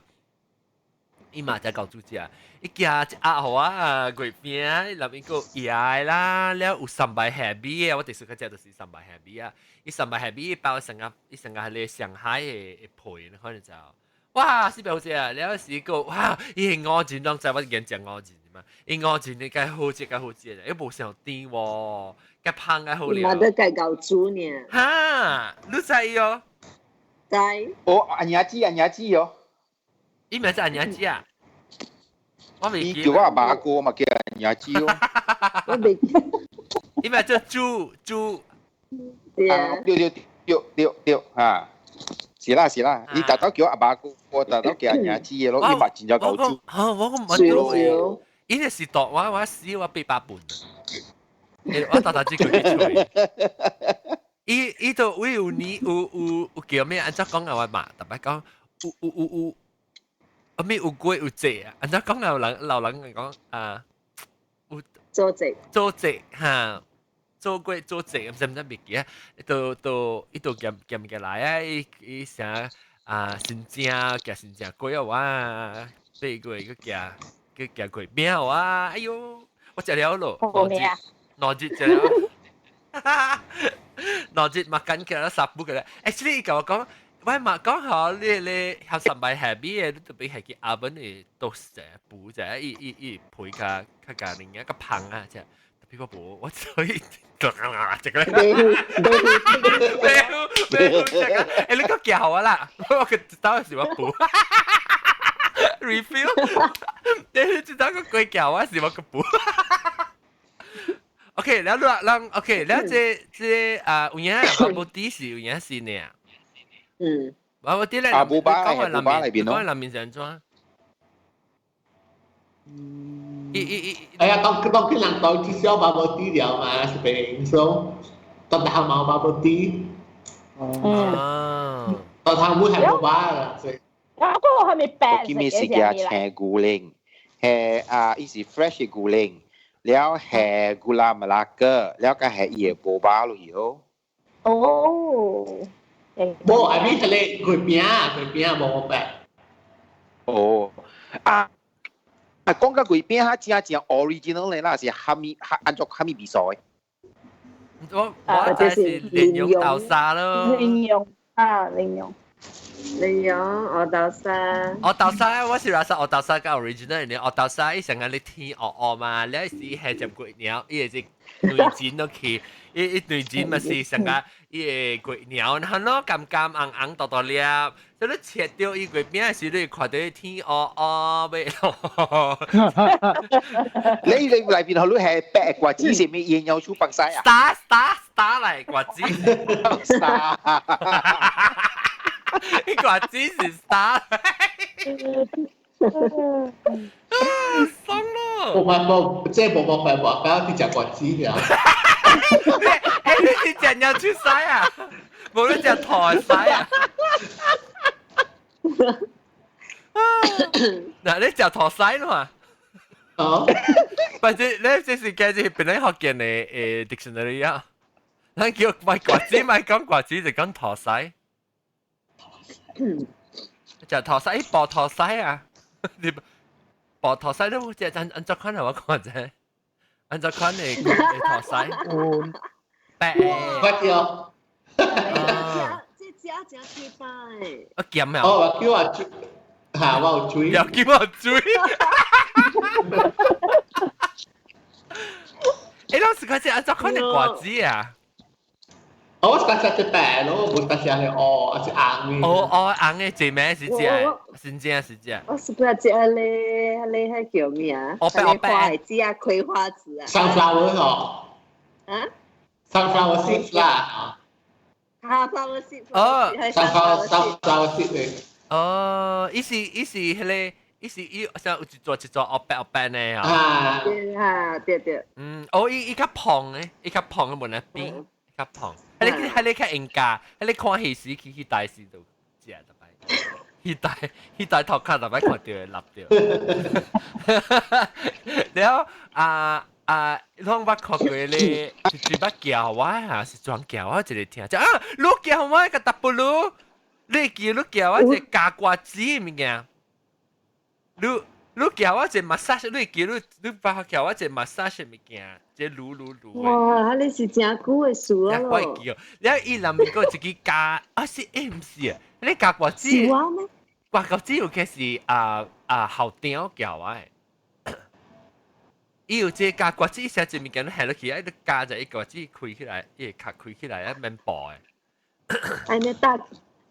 伊嘛才搞主食，伊寄一盒予我啊月餅，內面閣有椰啦，了有三擺蝦米的，我第時較食就是三擺蝦米啊，伊三擺蝦米包成個伊成個彼个上海的的皮，你可能就，哇，是好食啊！了是個哇，伊個五仁攏知我經食五仁嘛，伊五仁你該好食該好食，伊無上甜喎，該芳該好了。嘛都該搞煮呢。哈，你知哦？知。哦，阿娘子，阿娘子哦。伊名叫阿娘子啊？我未記。伊叫我阿爸哥嘛，叫阿娘子哦。我未記。伊名叫豬豬。對啊。對對對對對，哈。是啦是啦，伊特登叫阿爸哥，我特登叫阿娘子的咯，伊嘛真正夠煮。嚇！我個問到，伊個是度我我死我八百半，我特特只叫佢吹。伊伊都會有年有有有叫咩？按怎講啊？我嘛特別講有有有有，啊咩有過有濟啊？按怎講啊？人老人講啊，有做節做節哈。做過做節，毋知毋知袂記啊？都都伊都夾夾物來啊！伊伊啥啊新正夾新正粿仔啊，八月閣夾閣夾月餅啊！哎喲，我食了咯，兩日兩日食了，兩日 makan 起來三不過來。Actually 伊共我講，我嘛講好你你合三擺下邊的，你特別係去 oven 的 toast 者補者，伊伊伊皮較較較零啊較芳啊，只。特別我無，我所以。這個，沒有沒有這個，欸，你閣叫我啦，我個知道是我補，refill，你知道個鬼叫我是我個補。OK，了了人 OK，了這這啊有影 bubble tea 是有影是呢？嗯，bubble tea 咧，阿布巴講話阿布巴裏邊咯，講話內面是按怎？伊伊伊，哎呀，當當佢人當至少 bubble tea 了嘛，是邊，所以當大毛 bubble tea。哦，豆湯碗係冇把啦，我嗰個係咪白色嘅？是叫青牛奶，係啊，伊是 fresh 牛奶，了係 gula melaka，了個係伊的波巴落去哦。哦，無，I mean 係你月餅，月餅無白。哦，啊。啊，講到月餅，哈真正 original 咧，那是蝦米，哈按照蝦米味素的？我就是蓮蓉豆沙咯。蓮蓉啊，蓮蓉，蓮蓉鵝豆沙。鵝豆沙，我是話說鵝豆沙較 original 嘅，鵝豆沙伊上個你天鵝鵝嘛，你是係隻月鳥，伊會是對煎落去，伊伊對煎嘛是上個伊個月鳥，然後咯甘甘紅紅大大粒，所以你切掉伊月餅時，你看到天鵝鵝欲咯。你你內邊好你係白瓜子是咩營養素白晒啊？Star star star 嚟瓜子，star，瓜子是 star。爽咯！冇辦冇，即係冇冇辦法，搞啲食瓜子嘅。欸，你是食鳥出屎啊？無你食兔屎啊？嗱，你食兔屎啦嘛？哦，或者你這是今日本來福建的dictionary 啊，咱叫賣瓜子，賣講瓜子就講兔屎。食兔屎，薄兔屎啊！你薄兔屎都食按按怎款啊？我看者，按怎款的兔屎？白。我叫。這只真幾擺。啊鹹啊！哦，我叫我煮，嚇我有煮。又叫我煮。欸，老師講這按怎款的瓜子啊？我是食隻白咯，無食隻係烏，是紅的。哦哦，紅的這名是這，真正是這。我是不食咧，咧彼叫咩啊？黑白黑白。花子啊，葵花籽啊。 Sunflower 吼。啊？Sunflower seeds 啦。啊，flower seeds。哦，sunflower seeds 咧。哦，伊是伊是彼個，伊是伊像有一座一座黑白黑白的啊。啊。對啊，對對。嗯，哦，伊伊較胖的，伊較胖的無那邊，較胖。彼個彼個較應價，彼個看戲時去去大時就食逐擺，去大去大頭殼逐擺看到會立著。了啊啊，攏捌看過咧，一捌叫我啊，是裝叫我一個聽，就啊，你叫我個 W，你記你叫我一個加瓜子物件，你你叫我一個 massage，你記你你捌叫我一個 massage 物件。這滷滷滷哇！你是真久的事啊咯。我會記哦，你伊南面閣一支加啊是欸毋是啊，你加瓜子。是我咩？瓜子有個是啊啊後頂叫我的。伊有這加瓜子，伊寫一物件你下落去，啊你加一個瓜子開起來，伊會殼開起來啊免薄的。按呢大，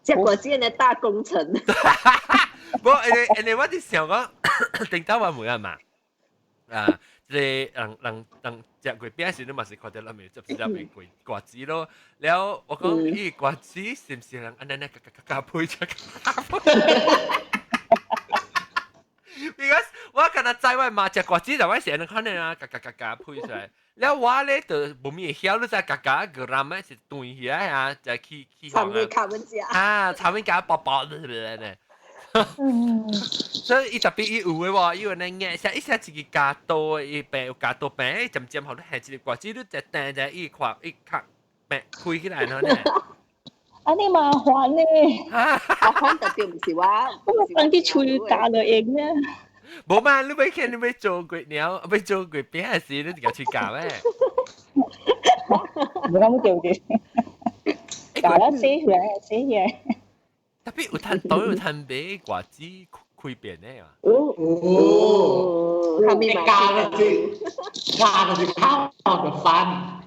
這瓜子按呢大工程。無，因為因為我佇想講，頂頭我問啊嘛，啊。這個人人人食月餅時，你嘛是看到咱咪接接的瓜瓜子咯。了我講，伊瓜子是毋是人按呢呢嘎嘎嘎嘎配出？Because 我敢若知我媽食瓜子，就我是按呢款的啊，嘎嘎嘎嘎配出來。了我咧就無咪會曉，你知嘎嘎個人咩是斷起來啊，就去去插面卡文食啊，插面夾薄薄的呢。所以伊特別伊有的喎，伊有呢壓下一下自己加多，伊病有加多病，漸漸後你下一個瓜子，你就掟在伊塊伊殼病開起來咯呢。啊，你麻煩呢？麻煩特別毋是我，我放啲喙咬落用呢。無嘛，你欲見你欲做月鳥，欲做月餅時，你就共喙咬咩？無咁對對，咬了死起來，死起來。特別有攤都有攤買瓜子開變的啊！哦哦，加的是加的是 half of the fun。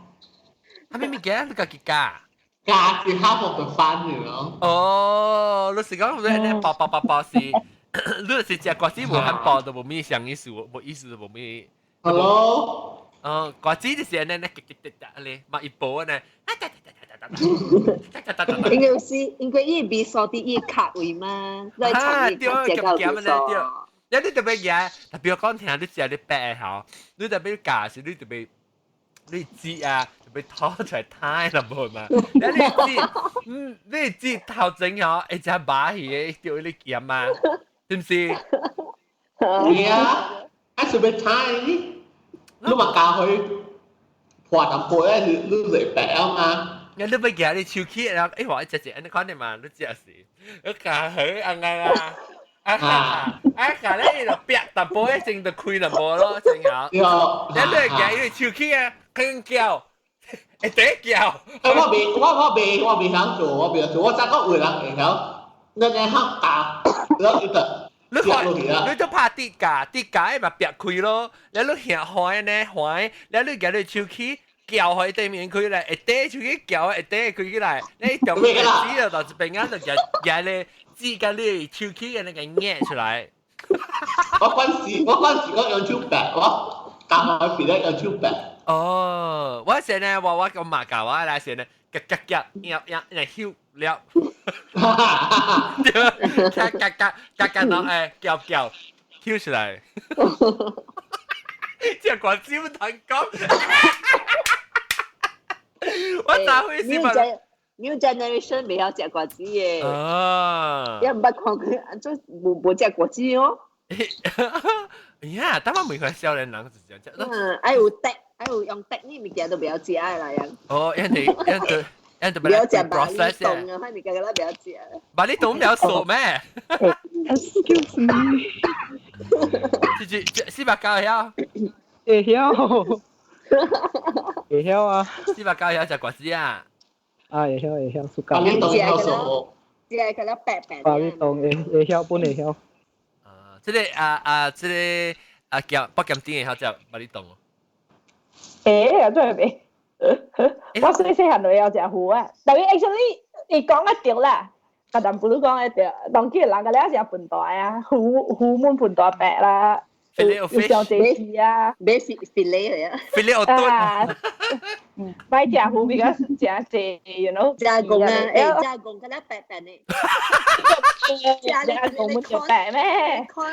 啥物物件你家己加？加是 half of the fun，你喏。哦，你是講你你包包包包是，你是食瓜子無含包都無咩啥意思，無意思無咩。 Hello。哦，瓜子就是按呢呢滴滴滴滴咧，嘛一包呢。應該是應該伊味素佇伊殼位嘛，來藏伊較食到味素。你特別嘢，特別講聽你食你白的吼，你特別教時你特別你知啊，就被拖出來攤啦，無嘛？你知，你知頭前吼，會只馬去的，叫你鹹嘛，是毋是？係啊，啊是要攤，你嘛教佢破淡薄咧，你嚟白啊嘛？你你要夾你手起，然後我一隻隻，你看你嘛，你食是，你教佢按按啊。啊啊！啊！咧，伊就煏淡薄，先就開淡薄咯，先後。你你夾伊手起啊，肯叫，會第叫。我未曉做，我未曉做，我知講有人會曉，你你曉教，然後伊就你看，你都拍跌架，跌架咪煏開咯。你你行開呢，開，你你夾你手起，撬開對面開來，一底手起撬，一底開起來，你中間只就到一邊啊，就夾夾咧。指甲你手起嘅那個捏出來。我關時我用手白，我教我別咧用手白。哦，我先呢，我個媽教我來先呢，夾夾夾，壓壓壓囂了。對，夾夾夾夾夾到哎，夾夾，囂出來。這關子唔通講。我咋會是嘛？ New generation 未曉食瓜子嘅，啊，也毋捌看過，按怎無無食瓜子哦？呀，但我每個少年人就是這樣。嗯，愛有滴，愛有用滴呢物件都袂曉食的啦，樣。哦，因為因為因為袂曉食 process 巴厘凍啊，反正個個都袂曉食。巴厘凍袂曉熟咩？Excuse me。這這489會曉？會曉。會曉啊。489會曉食瓜子啊？啊，會曉會曉，暑假。巴厘凍會曉熟。只係佢咧白白。巴厘凍會會曉，本會曉。啊，這個啊啊，這個啊鹹北鹹甜會曉食巴厘凍哦。欸，真係未？我細細漢就會曉食芋啊，但係 actually 伊講得對啦，甲淡薄你講得對，當今人個了食飯大啊，芋芋滿飯大白啦。有小這些啊，買是 fillet 嚟啊，fillet 我燉。買食芋比較食濟，you know。加工啊，欸，加工，敢若白白的。加工沒就白咩？看，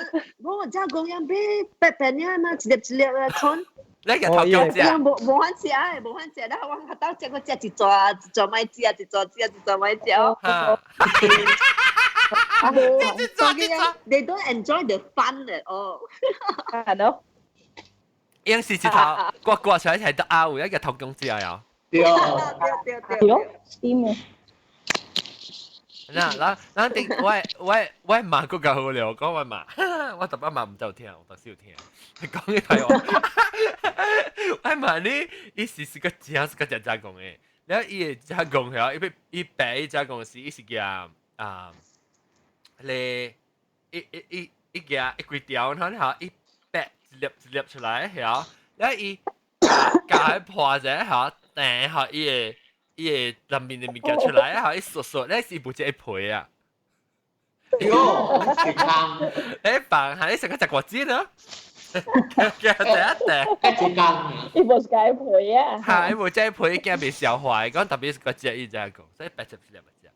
無加工樣買白白爾嘛，一粒一粒啊，看。你個頭腳食？無無法食的，無法食。然後我較到食，我食一撮，一撮莫食，一撮食，一撮莫食。無，they don't enjoy the fun at all。係咯。應是一頭刮刮出來係得拗，一個頭公食啊。對對對對。點啊？嗱嗱嗱，定我我我媽閣較好了，講我媽，我特別媽毋知聽，我當時有聽，講你睇我，我媽你，伊是是個正是個正加工的，了伊會加工曉，伊伊白伊加工時，伊是夾啊，咧，伊伊伊伊夾一規條，然後伊白一粒一粒出來曉，了伊夾破者曉，等下伊會。伊會內面的物件出來，啊！伊縮縮，你是無一個皮啊？喲，食工，你放下你成個食果子咯？叫第一第，一工，伊無是該皮啊？嚇，伊無這皮驚袂消化，講特別是個食伊才講，所以白食一粒食。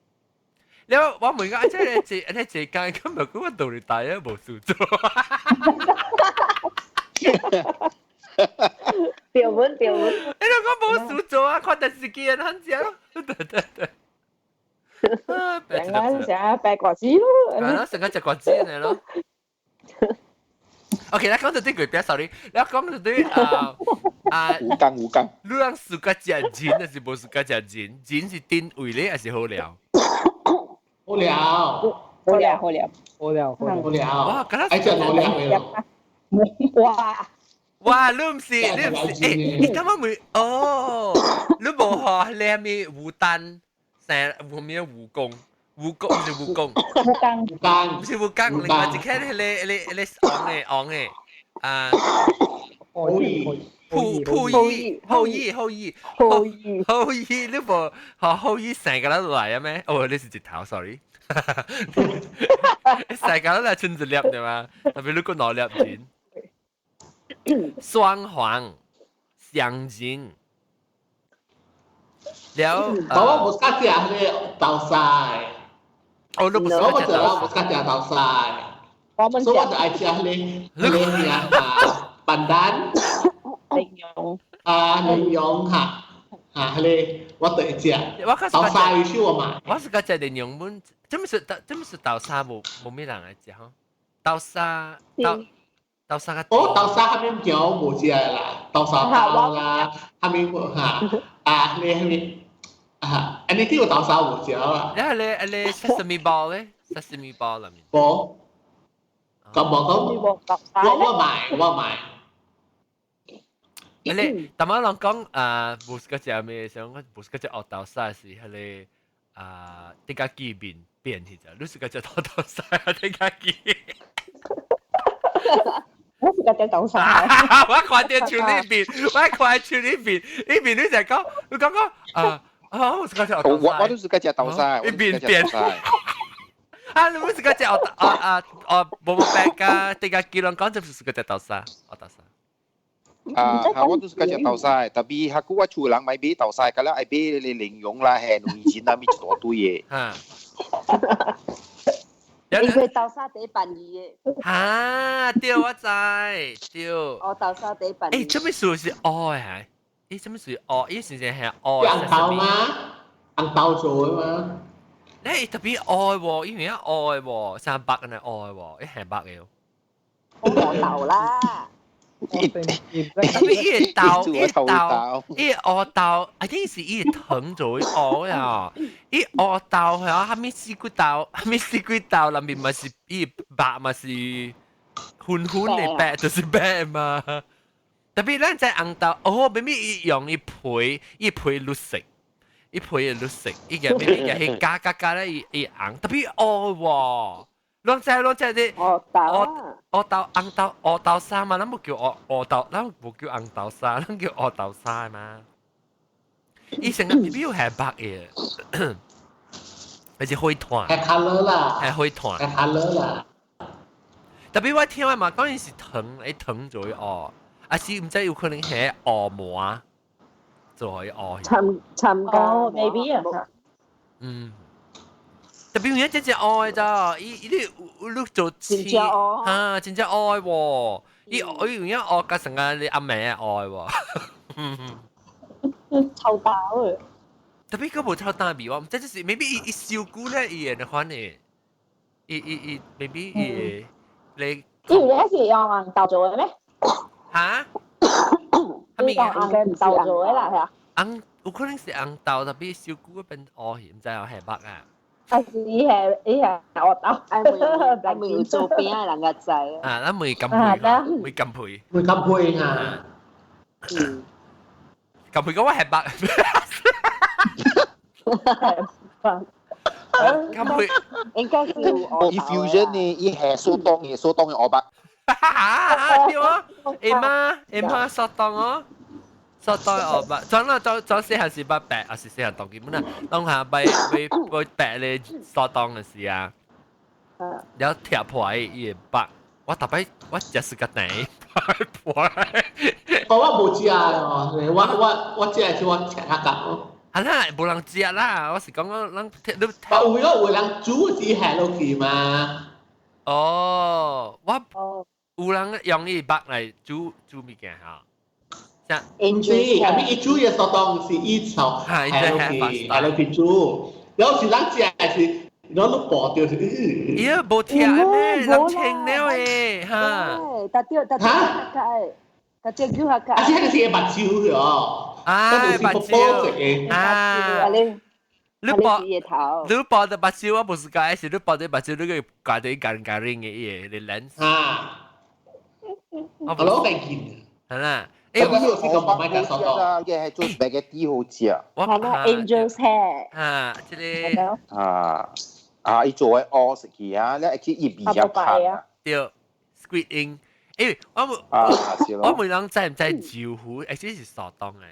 你我我問講，這個這這這間根本我道理大啊，無事做。掉穩掉穩，你兩個冇事做啊，看電視機啊，很正咯。對對對。成個成白瓜子咯。係咯，成個食瓜子嚟咯。OK，咱講到這個別 sorry，咱講到對啊啊，有工有工。你人暑假食人還是無暑假食人？人是定位咧，還是好料？好料，好料，好料，好料，好料。哇，敢若愛食老料的。哇！哇！你毋是你毋是，欸，你感覺沒？哦，你無學你咩牡丹，成有咩蜈蚣？蜈蚣毋是蜈蚣，蜈蚣，蜈蚣，毋是蜈蚣，另外一個迄個、迄個、迄個昂的昂的啊，后羿，后后羿，后羿，后羿，后羿，后羿，你無學后羿成個來啊咩？哦，你是一頭，sorry。成個來剩一粒對嗎？特別你閣兩粒錢。雙黃、香芹，了。我無喜歡食彼個豆沙。哦，你不喜歡食豆我無喜歡食豆沙。我們所以我就愛食彼個彼個咩啊？板丹。蓮蓉。啊，啊，蓮蓉嚇嚇，迄個我對食。我較豆沙有少我買。我是較食蓮蓉粉，這麼是豆沙無咩人來食吼？豆沙豆豆沙較。哦，豆沙蝦米條無食啦，豆沙包啦，蝦米無嚇啊，你蝦米啊？你啲有豆沙無食啦？你係你 sesame ball 咧？sesame ball 裏面。無，咁無講，我買我買。你淡仔人講啊，無是個食咩？想講無是個食學豆沙是彼個啊，啲家己面變去隻，你是個食豆沙啊？啲家己。我是個食豆沙。我看到手呢邊，我看手呢邊，呢邊你就講，你講講啊啊！我是個食豆沙。我都是個食豆沙。一邊變。啊！你唔是個食學啊啊啊！無無白㗎，啲家己人講就是個食豆沙，學豆沙。啊，我都是個食豆沙，特別下古我厝人買買豆沙，咁啦愛買你蓮蓉啦，係龍錢啦，咪一大堆嘅。嚇！因為豆沙底扮魚嘅。嚇！對，我知，對。哦，豆沙底扮。誒，這麼說是愛係？誒，這麼說愛，伊先生係愛。紅豆嗎？紅豆做的嗎？你特別愛喎，因為愛喎，三百嘅愛喎，伊係白嘅。我豆啦。特別伊豆，伊豆，伊學豆，I think 是伊藤做學呀。伊學豆係啊，蝦米四季豆，蝦米四季豆，裏面咪是伊白咪是粉粉的白，就是白嘛。特別咱在紅豆，哦，明明伊用伊皮，伊皮綠色，伊皮係綠色，伊個明明個係加加加咧，伊伊紅，特別黑喎。攏知攏知啲學豆，學豆紅豆學豆沙嘛，咱無叫學學豆，咱無叫紅豆沙，咱叫學豆沙嘛。伊成個未必有係白嘅，還是灰團？係 colour 啦，係灰團。係 colour 啦。特別我聽嘛，當然是糖，伊糖做學，啊是毋知有可能係學膜做學。參參加哦，maybe 啊。嗯。特別有真正愛咋，伊伊你你做真正愛嚇，真正愛喎。伊伊有影愛甲成個你阿妹愛喎。臭豆啊！特別佢無臭蛋味，我毋知就是 maybe 伊伊燒久咧，伊會款的，伊伊伊 maybe 伊會你。伊有咧是用紅豆做的咩？嚇？你用紅豆做的啦，係啊？紅有可能是紅豆，特別燒久變烏去，毋知有係白啊。啊是伊係伊係學豆，愛問愛問有做餅的人較知啊。咱問金培，問金培，問金培啊。嗯。金培講我係白。金培應該是有伊 fusion 呢，伊係蘇東嘅蘇東嘅鵝白。哈對啊，阿媽阿媽蘇東哦。蘇東鵝白，裝啦裝裝細漢時捌白，還是細漢當基本啊，當下買買買白咧蘇東嘅時啊，然後踢破伊個白，我逐擺我食是個蛋破。我我無食哦，我食是我食較夠。係啦，無人食啦，我是講講人你。有有人煮是下落去嘛？哦，我有人用伊肉來煮煮物件哈。唔是，係咪伊煮嘅所當是伊炒下落去，下落去煮。有時咱食是，攞都薄掉是。伊個無聽咩？人清了誒，哈。搭掉搭掉下個，搭只叫下個。啊，這個是目睭哦。啊，目睭啊。你薄你薄的目睭，我不是講，是你薄的目睭，你個掛對干干嘅伊個 lens。啊。我攞嚟見。係啦。誒，我有試過買嘅手啊，嘅係做 spaghetti 好食。我係啦，Angel's hair。啊，這個。啊啊！伊做嘅烏食去啊，你去伊味較香啊。對，squid ink。誒，我冇，我問人知唔知招呼？誒，這是蘇東嘅。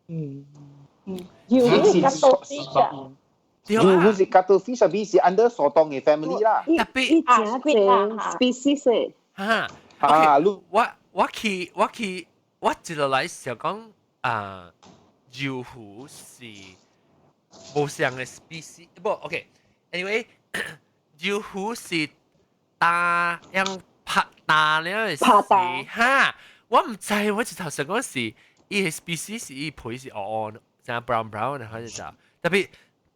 嗯嗯，招呼是 cuttlefish 啊。招呼是 cuttlefish，特別是 under 蘇東嘅 family 啦。特別啊，squid species。嚇。啊，我去我一落來想講啊，招呼是無相嘅 species，不，OK，anyway，招呼是打樣拍打了嘅時，哈，我毋知，我一頭想講是伊個 species 是伊皮是黑黑，像 brown brown 的，反正就 tapi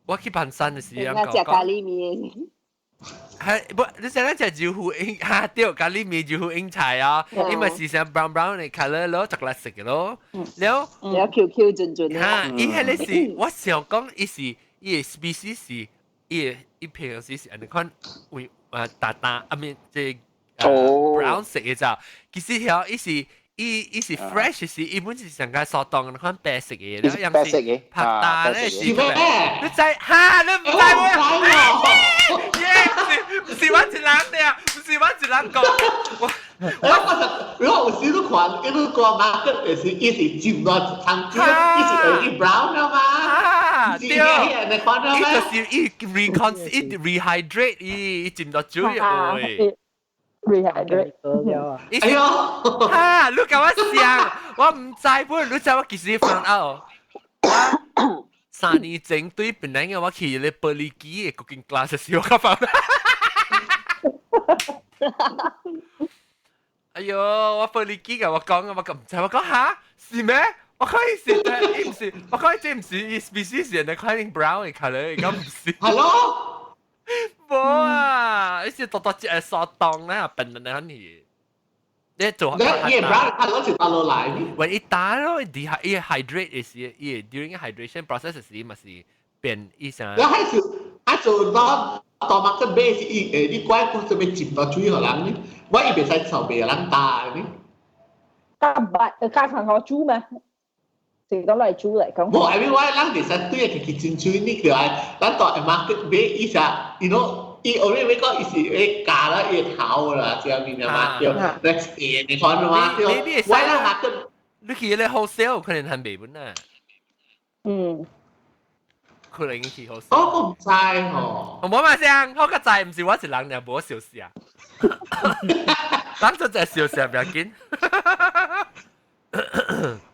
我去爬山的時陣講，食咖喱麵。係不？你想講食招呼英哈對，咖喱麵招呼英菜啊，伊嘛是像 brown brown 的 colour 咯，巧克力色的咯，了了 Q Q 準準哈，伊彼个是我想講，伊是伊個 species 是伊個伊平常時是按呢款為啊大大啊面這 brown 色的咋，其實曉伊是伊是 fresh 是伊本是上個蘇凍款白色的，了樣是拍打咧是，你知哈？你毋知我？耶！毋是我一人的，毋是我一人講。我我我有時都看，伊都講 market 就是伊是浸落湯水，伊是會去 brown 了嘛？對，伊就是伊 recon 伊 rehydrate 伊伊浸落水會。 rehydrate 哎喲，哈！你共我想，我毋知本，你知我幾時 found out？我3年前對本來我去咧玻璃機的 cooking class 時，我較 found。哎喲，我玻璃機共我講，我講毋知，我講哈是咩？我講伊是，伊毋是，我講這毋是伊 species 是人看 brown 的 colour，伊講毋是。 Hello？無啊，伊是獨獨一個沙洞咧，笨笨的你。你做你伊 brown colour 是倒落來呢？ when 伊打咯，伊伊 hydrate 時，伊 during hydration process 時嘛是變伊啥？你還是還做到到 market 買是伊誒，你怪講做咩浸到水予人呢？我伊袂使臭袂人打呢。加白加糖我煮咩？是講嚟煮嚟講。無，I mean 我人袂使對個去浸水，你就愛咱到 market 買伊啥，you know 伊後尾講伊是會加了伊頭啦，這樣物嘛對，next 年你看嘛對，我人 market 你去咧 wholesale 可能很賣本啊。可能去 wholesale。我唔知吼。我冇嘛聲，我個知毋是我一人，爾無小事啊。人就只小事不要緊。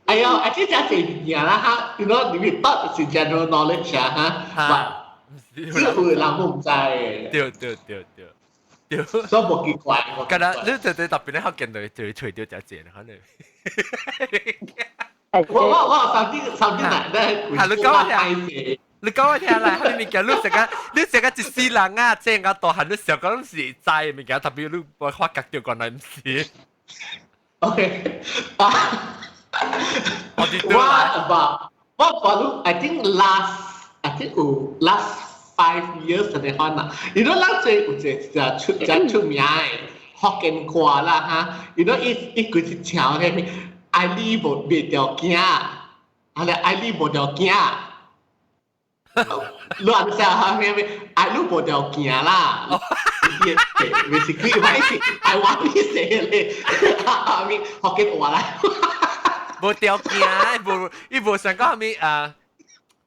哎呦，啊，這真濟物件啦哈，you know 你 thought 是 general knowledge 啊哈，只有人唔知嘅。對對對對對。所以無奇怪。敢若你對對特別咧，福建就就揣著誠濟可能。我上啲奶奶，係你講我聽，你講我聽啦，你物件你成個你成個一世人啊，這個大漢你想講是知的物件，特別你無發覺著原來毋是。 OK 啊。我 about 我講 I think last I think 有 last 5 years 的可能，你 know 咱這有一個出真出名的福建歌啦哈，you know 伊伊規是唱彼個愛你無袂條件，啊咧愛你無條件，你按寫哈咩咩愛你無條件啦。Basically 我是 I want 你寫咧，I mean 福建話啦。無條件，無伊無想講啥物啊？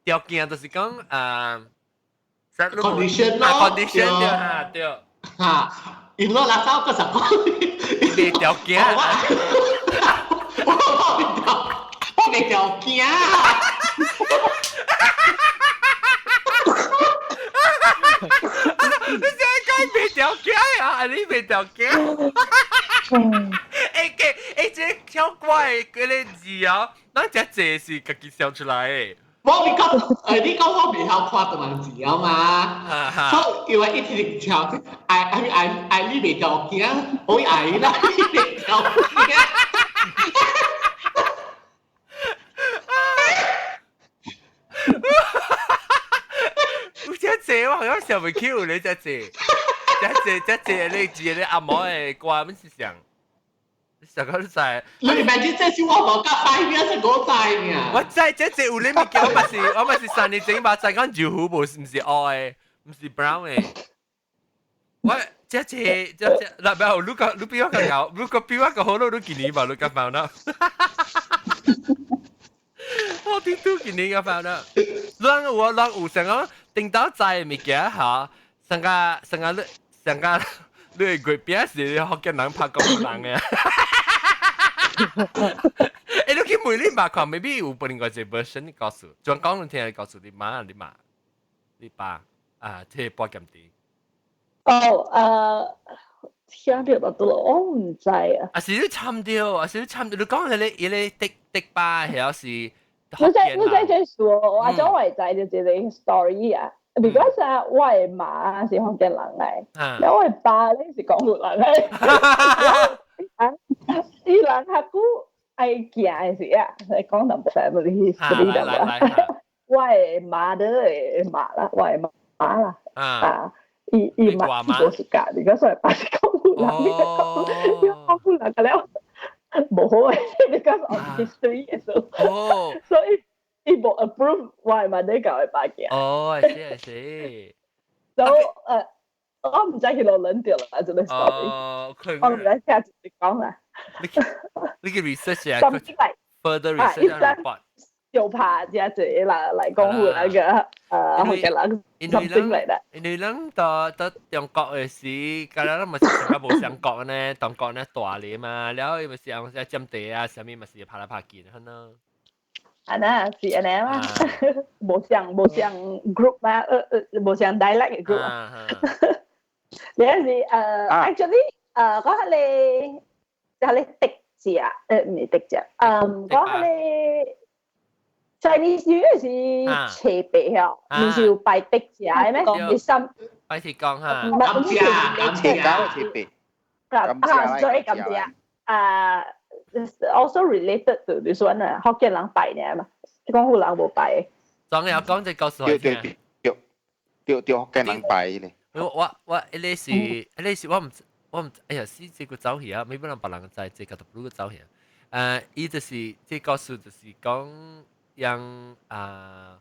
條件就是講啊，condition 咯，condition 對哈對。哈，因為垃圾個十講，袂條件。我袂條，我袂條件。你想講袂條件啊？你袂條件？欸欸欸，這超怪的嗰個字啊，咱這字是家己想出來的。我你講，你講我袂曉看中文字啊嘛，所以因為一直唱，愛愛愛愛你袂條件，我愛啦你袂條件。有這字我好像想袂起有咧這字，這字這字你字你阿毛的歌，阮是想。上個你知？你明知這是我無甲5 years 是我知爾。我知這這有你物件，我嘛是3年前嘛知講油糊無是毋是黑的，毋是 brown 的。我這這這這，嗱，不要，你個你比我較𠢕，你個比我較好咯，你今年嘛你較 found out。我頂拄今年較 found out。咱有啊，咱有想講頂到知的物件吼，上個上個你上個你的月餅是福建人拍廣東人的。欸，你去問你媽看，maybe 有另外一個 version 你告訴，專講你聽，你告訴你媽、你媽、你爸啊，這個播鹹甜。哦，聽到到我唔知啊。啊是你參掉，啊是你參掉，你講係你伊個滴滴巴係是。你知這說，我阿種我會知就這個 story 啊。because 啊，我的媽是福建人來，然後我的爸咧是廣東人來。伊人較久愛行的時啊，講淡薄 family history 淡薄。我的 mother 的媽啦，我的媽啦，啊，伊伊媽是無 suka，你講所以爸是廣東人，伊廣東人個了，無好嘅，because of history 所以伊無 approve 我的 mother 共我爸行。哦，是是。 So 我唔知佢落輪掉啦，這個 story。我唔知聽自己講啦。你去 research 啊？Something like further research report。就怕這濟啦來講那個福建人 something like that。因為咱到到中國的時，甲咱嘛是成個無相國呢，中國呢大咧嘛，了伊嘛是用啥佔地啊，啥物嘛是拍來拍去，可能。啊那是按呢嘛，無相無相 group 嘛，無相 dialect 嘅 group 啊。你是actually 講下你，下你滴字啊，唔係滴字，講下你 Chinese New Year 是斜白哦，唔是有拜滴字嘅咩？你心拜鐵公哈，唔係甘蔗，斜白，啊，所以甘蔗啊。Also related to this one 啊，福建人拜呢嘛，廣府人無拜。總有講這故事。對對對對對，福建人拜咧。我彼個是彼個是我唔哎呀，死這個走去啊，沒本人別人知，這個都不走去。伊就是這故事就是講讓啊。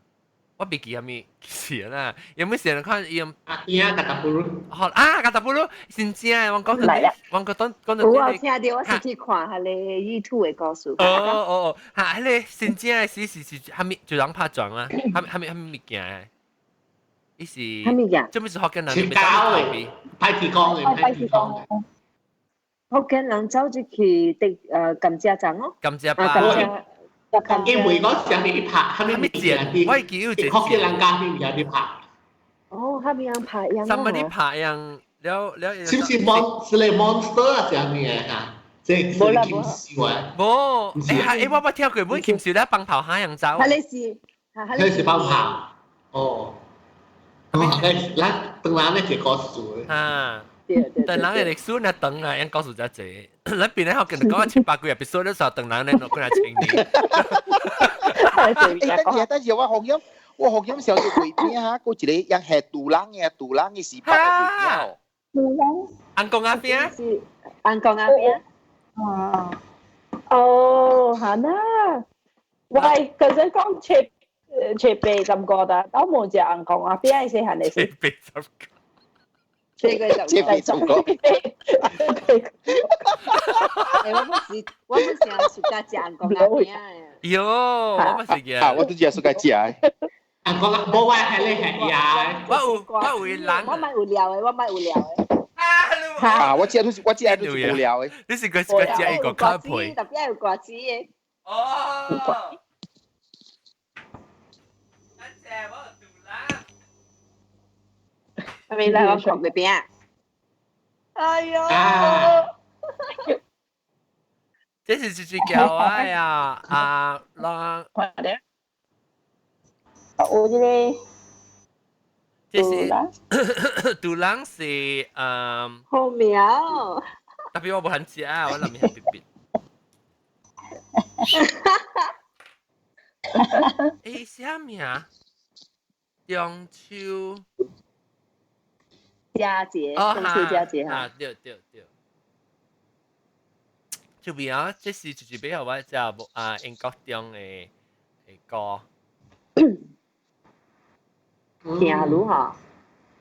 我袂記啥物是啦，有冇時人看伊用啊，伊啊，Kata Buru。好啊，Kata Buru 真正的，我講到，我講講講到。有啊，聽到我是去看彼个 YouTube 的故事。哦哦哦，哈，彼个真正的是是是啥物就人拍撞啊，啥物啥物啥物物件？伊是啥物件？這物是福建人切膠的，派鐵公的，派鐵公的。福建人走入去滴甘蔗站哦。甘蔗吧。甘蔗。因為嗰時係拍，係咪剪？我記有福建人家邊有啲拍。哦，係咪樣拍樣？什麼啲拍樣？了了。是不是 mon 是咧 monster 啊？這樣嘅嚇？這是金秀啊？無，欸，我捌聽過，本金秀咧放炮下樣走。係你是，係你是放炮。哦。哦，咱當然咧是故事。啊。但人嘅歷史若長啊，樣故事才濟。咱邊咧學見講七八幾日，別說咧時候，長人咧落過來清理。欸，等陣等陣，我學音，我學音時候就會邊哈，嗰一個樣係杜人嘅，杜人嘅是八個月餅。杜人。紅公仔餅。是紅公仔餅。哦。哦，係啦。喂，其實講切切八十個的，都冇食紅公仔餅係細漢的時。切八十個。這個就這個就講。欸，我不是 suka 食紅公仔餅的。喲，我嘛是嘅。啊，我都只 suka 食的。紅公仔，無我係你係呀。我有人。我買有料的，我買有料的。啊，我食都是無料的。你是個個食一個咖啡。特別有瓜子的。哦。等陣我有肚腩。係咪來我講個餅？哎呦！這是一隻叫我呀，啊，人。有這個。這是杜人是嗯。好苗。特別我無肯食啊，我諗面別別。欸，啥名？中秋。佳節，中秋佳節哈。啊，對對對。這邊啊，這是就是比較我只啊英國中的的歌。聽如哈？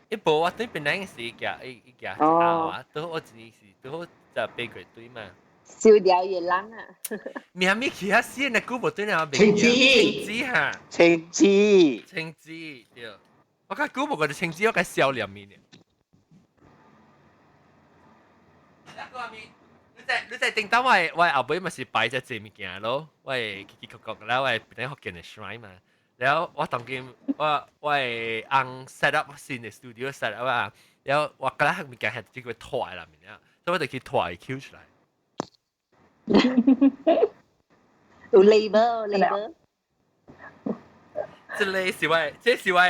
一部我對邊兩時夾一一夾啊，都我一時都好就八月對嘛。燒掉越人啊！明咪其他死那古無對啊，青子，青子哈，青子，青子對。我看古無個青子，我該笑臉面。你在頂到我後尾嘛是擺只這物件咯，我會奇奇怪怪啦，我會變福建的 shrine 嘛。然後我當今我會按 set up 新的 studio set up 啊，然後我覺得物件係這個拖啦，面啊，所以我就去拖 Q 出來。有 label label。這個是我，這是我，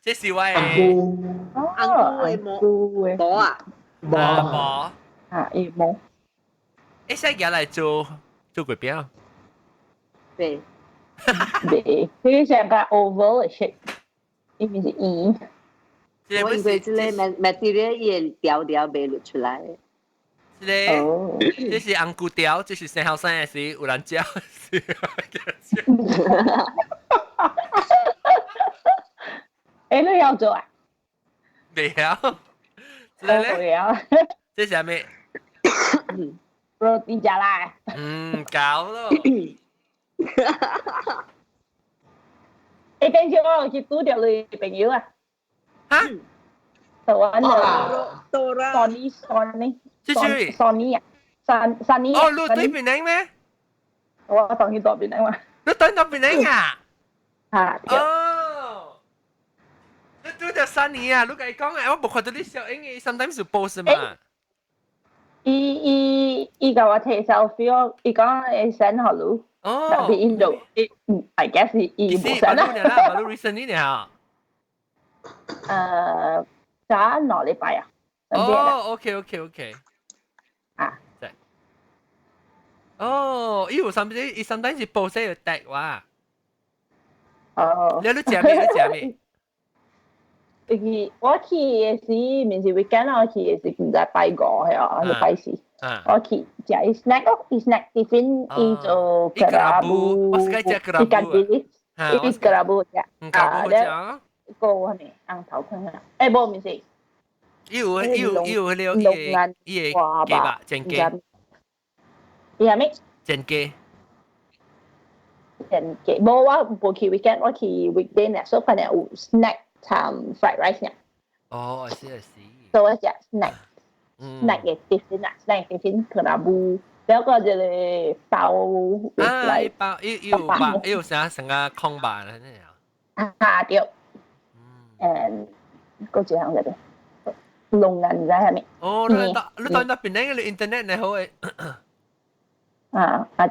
這是我。紅紅的毛毛啊，毛毛啊，伊毛。會使舉來做做月餅？對。對，這個像個 oval 的 shape，伊毋是圓。我以為這個 material 伊會條條袂露出來。這個，這是紅菇條，這是生後生的時有人食。欸，你曉做啊？袂曉。這個咧？這是啥物？ Roti jala。嗯，搞咯。欸，頂次我有去拄著你朋友啊。哈？台灣的 Sonny Sonny。這是 Sonny 啊，Sonny。哦，你對檳城咩？我當去到檳城嘛。你對到檳城啊？啊。哦。你拄著 Sonny 啊？你共伊講啊，我無看到你小英嘅，sometimes 有 post 嘛。伊伊伊共我提 selfie 哦，伊講會 send 予你。哦。但是印度，I guess 伊無 send 啦。嘛，你 recently 呢？早2禮拜啊。哦，OK OK OK。啊。對。哦，伊有啥物？伊 sometimes 是 post 有 tag 我。哦。你你食咩？你食咩？伊我去的時，毋是 weekend 我去的時，毋知拜五係啊，還是拜四。我去食伊 snack 咯，伊 snack tiffin 伊做 kerabu，我是該食 kerabu。伊 kerabu 食。啊，了。個係咪紅頭坑啊？欸，無毋是。伊有伊有伊有迄個伊個雞肉煎雞。伊係咩？煎雞。煎雞，無我無去 weekend，我去 weekday 呢，所以可能有 snack 摻 fried rice 呢。哦，I see I see。所以我食 snack，snack 嘅 tiffin 啊，snack tiffin kerabu，了個一個包啊，伊包伊伊有包，伊有啥成個空肉啦，那樣。啊對。誒，嗰一項個龍眼知係咪？哦，你到你到那邊那個 internet 呢好誒。啊啊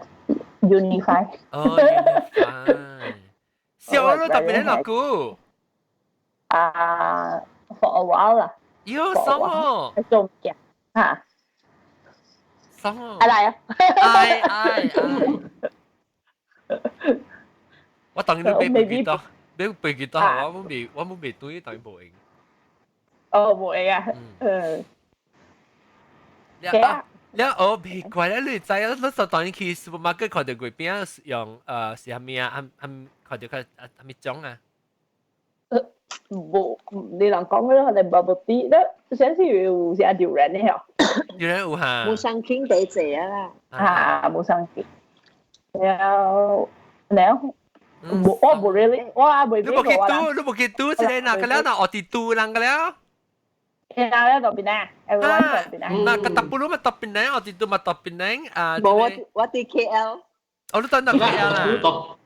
，Unifi。哦，Unifi。小你到邊那久？啊，for a while 啦。喲，什麼？做唔嘅嚇？什麼？阿來啊！哎哎哎！我當你俾背幾多？俾背幾多？我冇未，我冇未對，當無用。哦，無用啊！嗯。了了，哦，別怪啦，你知啊？你就當你去 supermarket 看到月餅用是啥物啊？含含看到較啊啥物種啊？無，你人講嗰個係 bubble tea，咧先是有啥榴蓮的嗬？榴蓮有哈？ Musang King 第濟啊啦。啊，Musang King。了了，無我無 really，我也未你無去拄，你無去拄，這個嗱個了，嗱學佇拄人個了。然後咧到邊啊？everyone 到邊啊？嗱個 Tampulu 嘛到檳城，學佇拄嘛到檳城啊。無我我佇 KL。哦，你等到 KL 啦。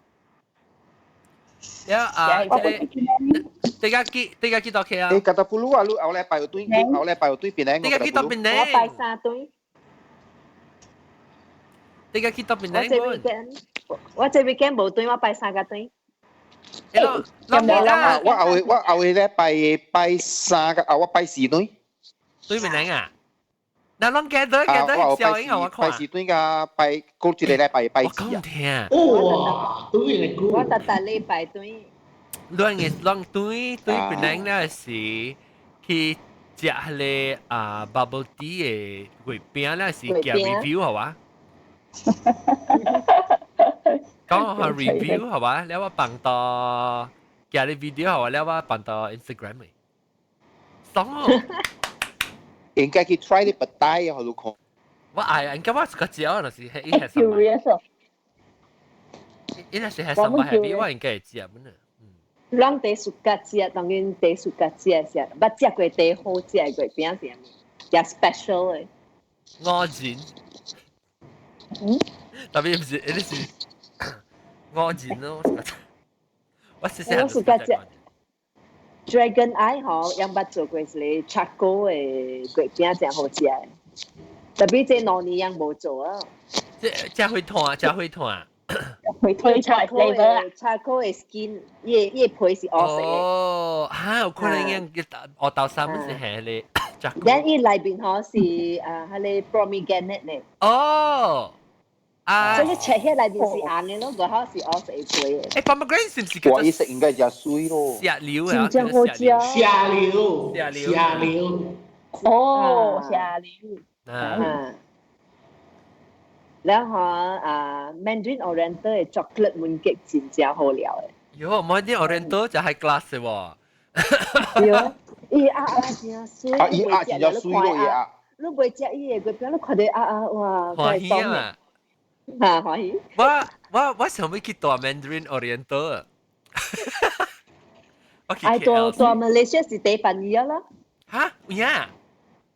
了啊，這個這個幾這個幾多 KL？欸，Kota 啊，你後禮拜有對，後禮拜有對檳城。這個幾多檳城？我拜三對。這個幾多檳城？我這 weekend 我這 weekend 無對，我拜三個對。我後我後禮拜拜三個，啊，我拜四對。對檳城啊？那攏記得記得小英我看。拜四對噶，拜過一個禮拜拜四啊。聽。哇，對嘅久。我逐逐禮拜對。攏嘅攏對對檳城咧是去食迄個啊 bubble tea 的月餅咧是寄 review 好嘛？講下 review 好嘛？了我放到寄你 video 好嘛？了我放到 Instagram 嘅。爽哦！應該去 try 你不帶啊，好看。我愛，應該我個食，就是伊係什麼？伊若是係什麼係我應該會食本啊。攏第暑假食，當然第暑假食食，捌食過第好食的月餅是啥物？食 special 的。五仁。嗯？特別唔是，你是五仁咯。我細細漢就食。Dragon Eye 嗬，有捌做過一個 charcoal 的月餅，真好食。特別這兩年樣無做啊。這這會痛，這會痛。會推出 charcoal 的 charcoal 的 skin，伊個皮是烏色的。哦，嚇，有可能樣學豆沙是係咧。咱伊內面嗬是啊，彼個 pomegranate 咧。哦。啊！所以切起內面是紅的咯，外口是烏色的皮的。欸，pomegranate 是唔是叫做？我意思應該食水咯。石榴啊，真正好食。石榴，石榴，石榴。哦，石榴。啊。然後啊，Mandarin Oriental 的 chocolate mooncake 真正好料的。喲，Mandarin Oriental 就係 class 喎。對，伊鴨鴨真媠。啊，伊鴨真正媠咯，伊鴨。你袂食伊的月餅，你看著鴨鴨哇，歡喜啊！嚇，歡喜。我想欲去蹛 Mandarin Oriental。哎，蹛蹛 Malaysia 是第辦二啦。嚇？有影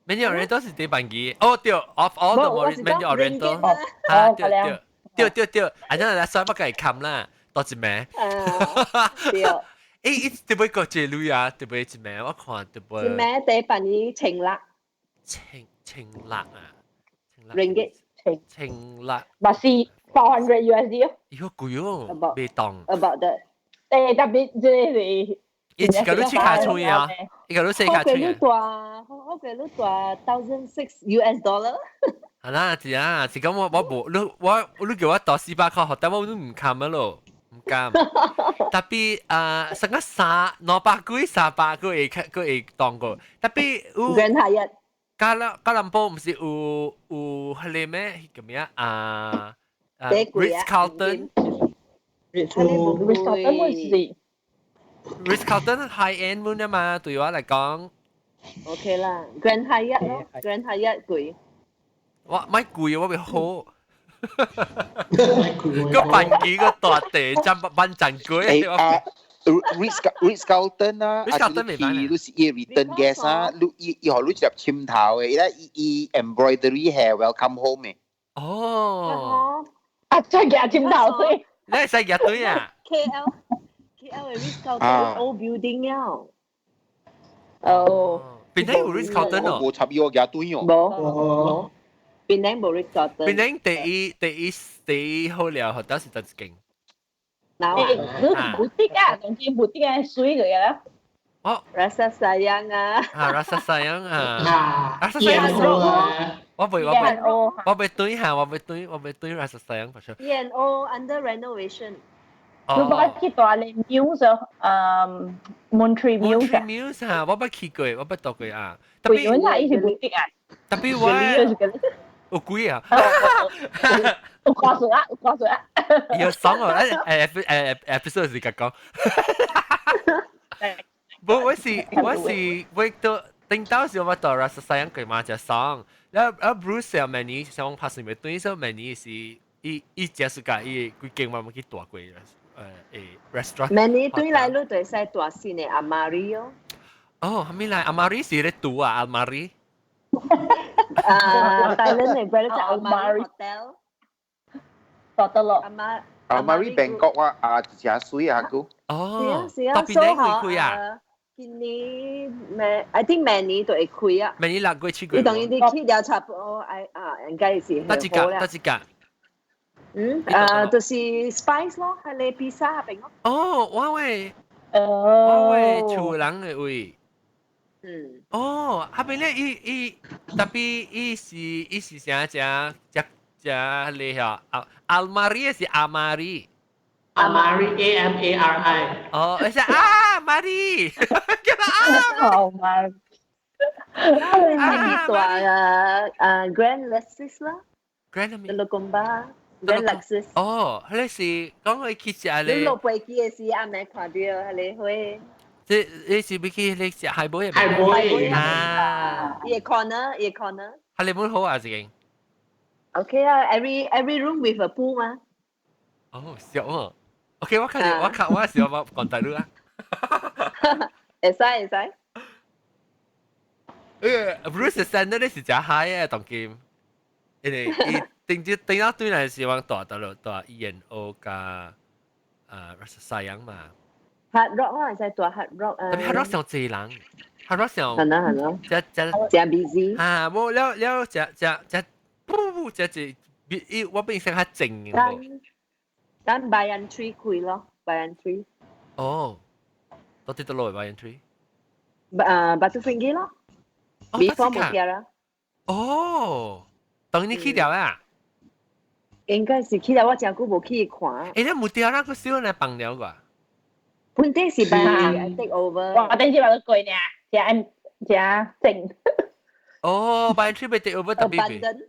？Mandarin Oriental 是第辦二？哦對，of all the Mandarin Oriental。啊對對對對對，啊陣來算不計冚啦，多一名。對。欸，伊特別個這類啊，特別一名，我看特別。一名第辦二千六。千千六啊？ Ringgit。千千六。嘛是 400 USD 哦。喲貴哦，袂當。 About that。欸，特別這個是。伊一個你試卡喙啊，一個你試卡喙啊。好貴好貴你蹛 1,600 US dollar。係啦，是啊，是咁我我無你我你叫我蹛400塊，但我都唔堪啊咯，唔敢。特別啊，成個三兩百幾三百個會個會當過，特別有。 Grand Hyatt。吉隆坡唔是有有彼个咩？叫咩啊？啊，Ritz Carlton。 Ritz Carlton 是。 Ritz Carlton high end 滿啊嘛，對我嚟講。 OK 啦，Grand Hyatt 咯，Grand Hyatt 貴。我咪貴，我咪好。個飯機個大地真萬陣貴。啊，Ritz Carlton 啊， Ritz Carlton 啊，你是伊 return guest 啊，你伊伊予你一粒簽頭的，伊咧伊伊 embroidery 係 welcome home 的。哦。啊，真係夾簽頭對。你係使夾對啊？KL 嘅 Ritz Carlton old building 了。哦。邊度有 Ritz Carlton 哦？無插伊我夾對哦。無。檳城無 Ritz Carlton。檳城第一第一第一好料，學到是佗一間？嗱，你 boutique 啊，總之 boutique 係媠個啦。哦，Rasa Sayang 啊。啊，Rasa Sayang 啊。啊，Rasa Sayang 啊。我袂我袂我袂對下，我袂對我袂對 Rasa Sayang 不是。 E&O under renovation。你捌去蹛咧 Muse 嗯，Montri Muse。 Montri Muse 啊，我捌去過，我捌蹛過啊。特別原來伊是 boutique 啊。特別我。有貴啊！有掛水啊，有掛水啊！有爽哦！誒誒誒 episode 是甲講。無，我是我是我到頂到時我蹛 Rasa Sayang 過嘛，就爽。然後 Bruce 又明年想拍算咪對，所以明年是伊伊結束甲伊規間我們去蹛過誒誒 restaurant。明年對來你就會使蹛新的 Amari 哦。哦，啥物來 Amari 是咧賭啊，Amari。啊，Thailand 嘅 brand 就 Amari Hotel。得得咯。 Amari Amari Bangkok 啊，啊，真媠啊，哥。哦，是啊，特別你開開啊？今年咩？I think 明年就會開啊。明年六月七月。你當然你去了差不多，哎啊，應該是得一間，得一間。嗯，啊，就是 Spice 咯，係你 pizza 邊咯。哦，我喂，我喂，厝人的位。哦，啊邊咧，伊伊特別伊是伊是啥食食食咧嚇？啊，Almari 是阿瑪麗。 Amari A M A R I。哦，而且啊，瑪麗，叫啊，好嘛。啊，去蹛啊啊 Grand Lexis 啦。 Grand 咩？ Teluk Gombak Grand Lexis。哦，彼個是講佢去食咧。你落飛機的時，暗暝看到彼個花。這你是欲去你食海報海報啊！伊個 corner，伊個 corner。係你本好啊，這間。 OK 啊，every room with a pool 嘛。哦，笑哦。OK，我看我看我是我講大陸啊。會使會使。誒，Bruce send 你是真 high 嘅當今，因為伊頂住頂到對來是往蹛到落蹛 E&O 加啊 Rasa Sayang 嘛。Hard Rock 我係使大 Hard Rock 啊。特別 Hard Rock 上濟人，Hard Rock 上係啦係啦，只只真 busy。啊，無了了，只只只不不只只，伊我變成較靜嘅。咱咱 Banyan Tree 開咯，Banyan Tree。哦，到底佗落 Banyan Tree？啊，Batu Ferringhi 咯。Before Mutiara。哦，當你去掉啊？應該是去了，我真久無去看。欸，你 Mutiara 個小來放了個？本底是 Banyan Tree take over。我頂次話佢貴呢，真真靜。哦，Banyan Tree 被 take over 特別別。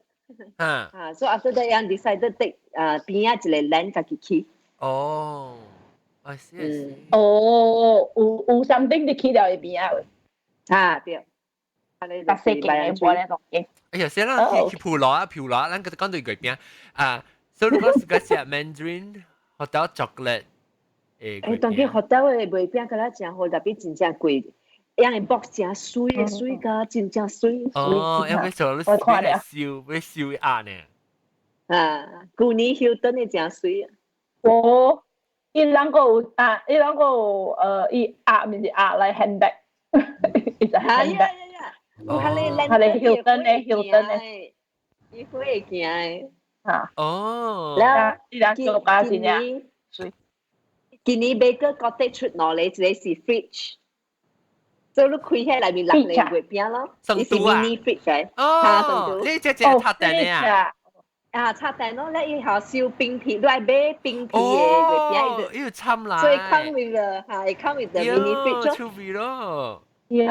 啊啊，所以 after that，人 decided take 啊邊仔一個 land 家己起。哦，I see I see。哦，有有 something 就起了邊仔位。啊對。特色嘅嘢，我咧講嘅。哎呀，先啦，去去普羅啊，普羅，咱個講到月餅啊，所以如果是個食 Mandarin Hotel chocolate，誒，當今 hotel 的月餅敢若誠好，特別真正貴，樣的 box 誠媠的，媠甲真正媠。哦，要做你來燒，要燒鴨呢？啊，舊年 Hilton 的誠媠。哦，伊兩個有啊，伊兩個有伊鴨毋是鴨來 handbag，伊就 handbag。哦，佢哋 Hilton 的 Hilton 的，伊會行的。啊。哦。了，伊兩個價錢呀？今年 Baker Cottage 出兩個，一個是 fridge，所以你開起內面六個月餅咯，伊是 mini fridge 嚟。哦，你這隻插電的啊？啊，插電咯，你以後燒冰皮，你愛買冰皮的月餅，伊有參來。所以 come with the 嚇，come with the mini fridge 咯。趣味咯。冰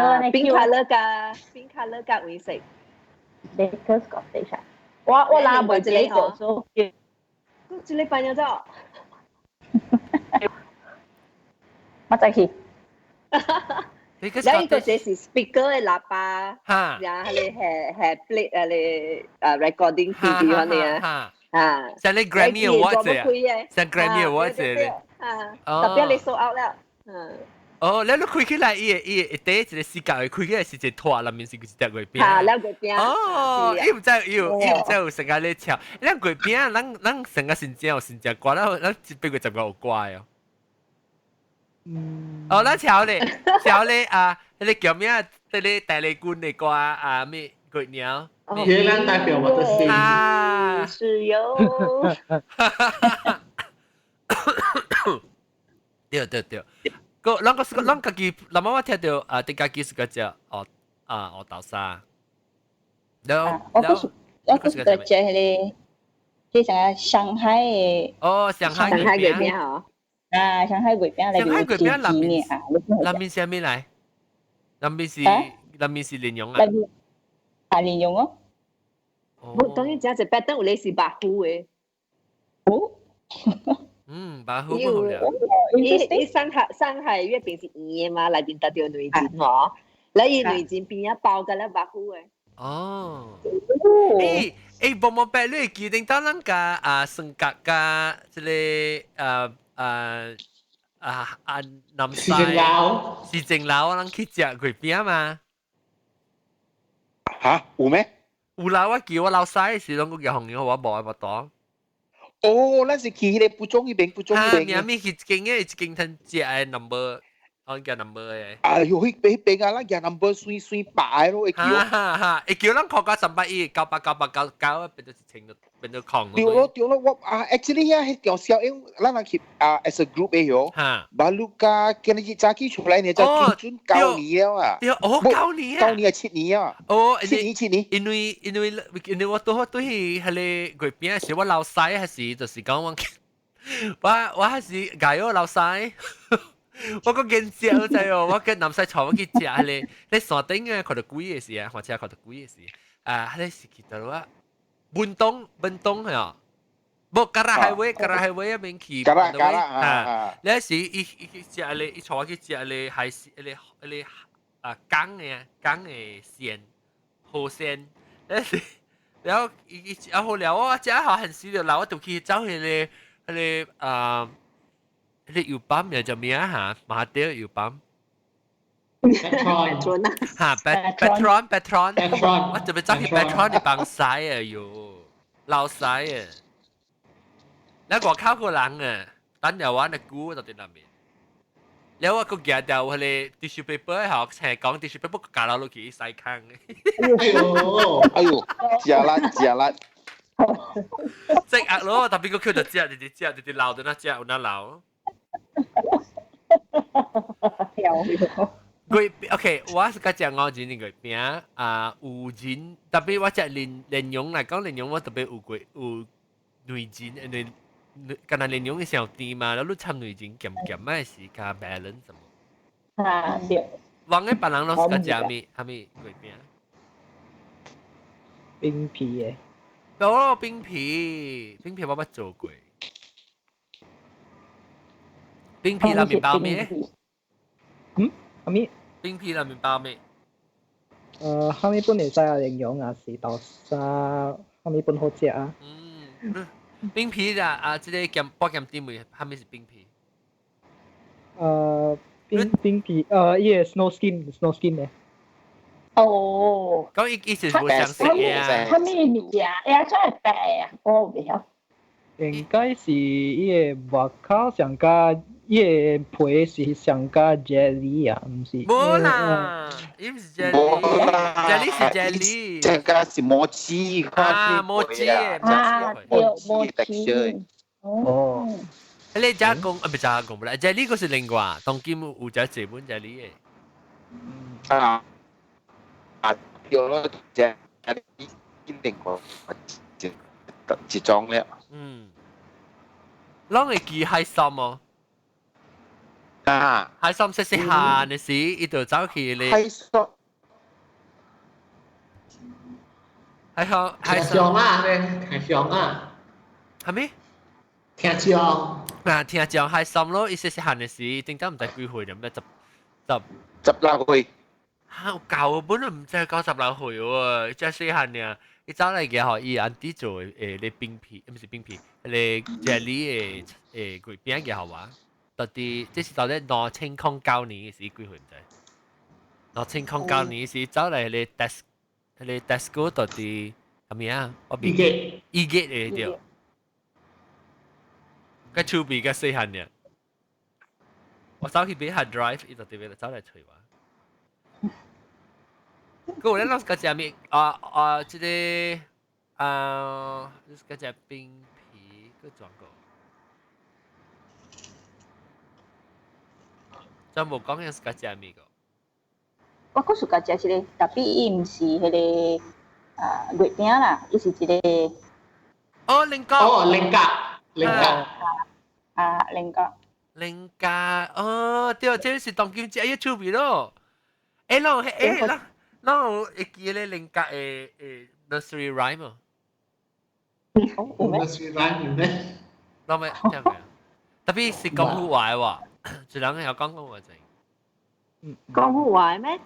colour 加冰 colour 加黃色。 Baker's Cottage 我拿袂一個做。一禮拜有咗。我再去。你個這是 speaker 的喇叭，然後你係係 play 啊你啊 recording CD 嗰啲啊，啊，像你 Grammy Awards 啊，像 Grammy Awards 咧，啊，特別你 sold out 了，嗯。哦，你開起來，伊伊一第一個世界開起來是一個拖，內面是一隻月餅。嚇，兩月餅。哦，伊毋知伊有伊毋知有成個咧跳，咱月餅，咱咱成個新正有新正歌，咱咱一八月十五有歌哦。嗯。哦，咱跳咧，跳咧啊，彼个叫咩？彼个大力軍的歌啊，咩月娘？月亮代表我的心。啊，是喲。對對對。個咱個是咱家己，咱媽媽聽到啊，啲家己是個只哦啊哦豆沙。我嗰時我嗰時個只迄個，這啥上海的。哦，上海上海月餅哦。啊，上海月餅來上海月餅內面啊，內面是啥物來？內面是內面是蓮蓉啊。內面啊，蓮蓉哦。我當然食一百頓有咧是白糊的。哦。嗯，白糊不好了。伊伊上海上海月餅是圓的嘛，內面搭著內馅吼，來伊內餡邊仔包個咧白糊的。哦。欸欸，無無白，你會記得當咱甲啊雙甲甲這個啊啊啊啊南西市政樓，市政樓，咱去食月餅嘛？嚇，有咩？有啦，我記我老細時攏閣叫紅牛，我無愛巴肚。哦，咱是去彼個蒲種彼邊，蒲種彼邊。明明去一間嘅，一間通食的 number，我叫 number 的。哎喲，彼邊彼邊啊，咱舉 number 水水白咯，會叫。哈哈哈，會叫咱扣到310989899，變做一千就變做空。對咯對咯，我啊，actually 遐彼條小因，咱人去啊，as a group 的喲。哈。巴魯加今日早起出來呢，就準九年了啊。對，哦，九年啊。九年啊，7年啊。哦，七年七年。因為因為因為我拄好對彼個月餅是我老細，還是就是講我我我還是教我老細。我個見食好在哦，我跟南西帶我去食彼個，咧山頂啊，看到鬼的時啊，火車看到鬼的時，啊，彼個是去佗落啊？文東文東係啊，無 Karak Highway Karak Highway 啊邊去。 Karak Karak 啊！咧是伊伊去食咧，伊帶我去食咧，還是彼個彼個啊港的港的線河線，咧是，然後伊伊食好了，我食好很時就來，我就去走彼個彼個啊。你油泵又叫咩啊？嚇，馬爹油泵。 Petron 嚇，Petron Petron Petron，我特別走去 Petron 你幫曬啊喲，老曬啊！你外口個人啊，等下我的鼓就佇那邊。了我個夾掉佢哋 tissue paper 學成講 tissue paper 夾落落去洗坑。哎呦，哎呦，食力食力。即壓咯，特別個 Q 就食，直直食，直直流到那食，有那流。月 OK，我是較食五仁的月餅啊，有仁，特別我食蓮蓮蓉來講，蓮蓉我特別有過有內仁，內內，敢若蓮蓉伊上甜嘛，然後你摻內仁鹹鹹的是較 balance 什麼？啊對。往個別人攏是較食物，啥物月餅？冰皮的。哦，冰皮，冰皮我捌做過。冰皮內面包咩？嗯？啥物？冰皮內面包咩？啥物本會使啊？蓮蓉啊，是豆沙，啥物本好食啊？嗯，冰皮啊啊，這個鹹包鹹甜味，啥物是冰皮？冰皮，伊個 snow skin snow skin 的。哦。講伊意思是無相似嘅啊。啥物物件？哎，真係白啊！我袂曉。應該是伊個外口上加。伊個皮是上加 jelly 啊，毋是？無啦，伊毋是 jelly，jelly 是 jelly，這個是摩雞，啊，摩雞，啊，對，摩雞。哦。你加工啊，唔加工不啦，jelly 個是另外，當今有隻這本 jelly 的。啊啊，對咯，jelly 另外一一種了。嗯。攏會記海參哦。啊！海參細細漢的時，伊就走去咧。海參。海參，海參啊！聽香啊！係咪？聽香。啊，聽講海參咯，伊細細漢的時，頂當毋知幾歲，就咩十十十六歲。嚇！有夠本來毋知九十六歲喎，遮細漢爾，伊走來嘅吼，伊安弟做誒咧冰皮，毋是冰皮，迄個 jelly 的誒月餅嘅好啊。到底這是到底2009年是幾歲毋知？2009年是走來迄個 Tesco，迄個 Tesco 到底啥物啊？我變伊個的對。個手臂較細漢爾，我走去買 hard drive，伊就特別走來揣我。閣有咱攏是較食物啊啊！這個啊，你是較食冰皮，閣轉過。真無講，是較食物個。我閣是較食一個，特別伊毋是彼個啊月餅啦，伊是一個。哦，菱角。哦，菱角，菱角。啊，菱角。菱角，哦，對，這是當今食伊趣味咯。欸，攏欸，攏攏有會記咧菱角的的 nursery rhyme 無？nursery rhyme 有咩？攏沒聽過。特別是講好話的喎。一人會曉講講話者。講好話咩？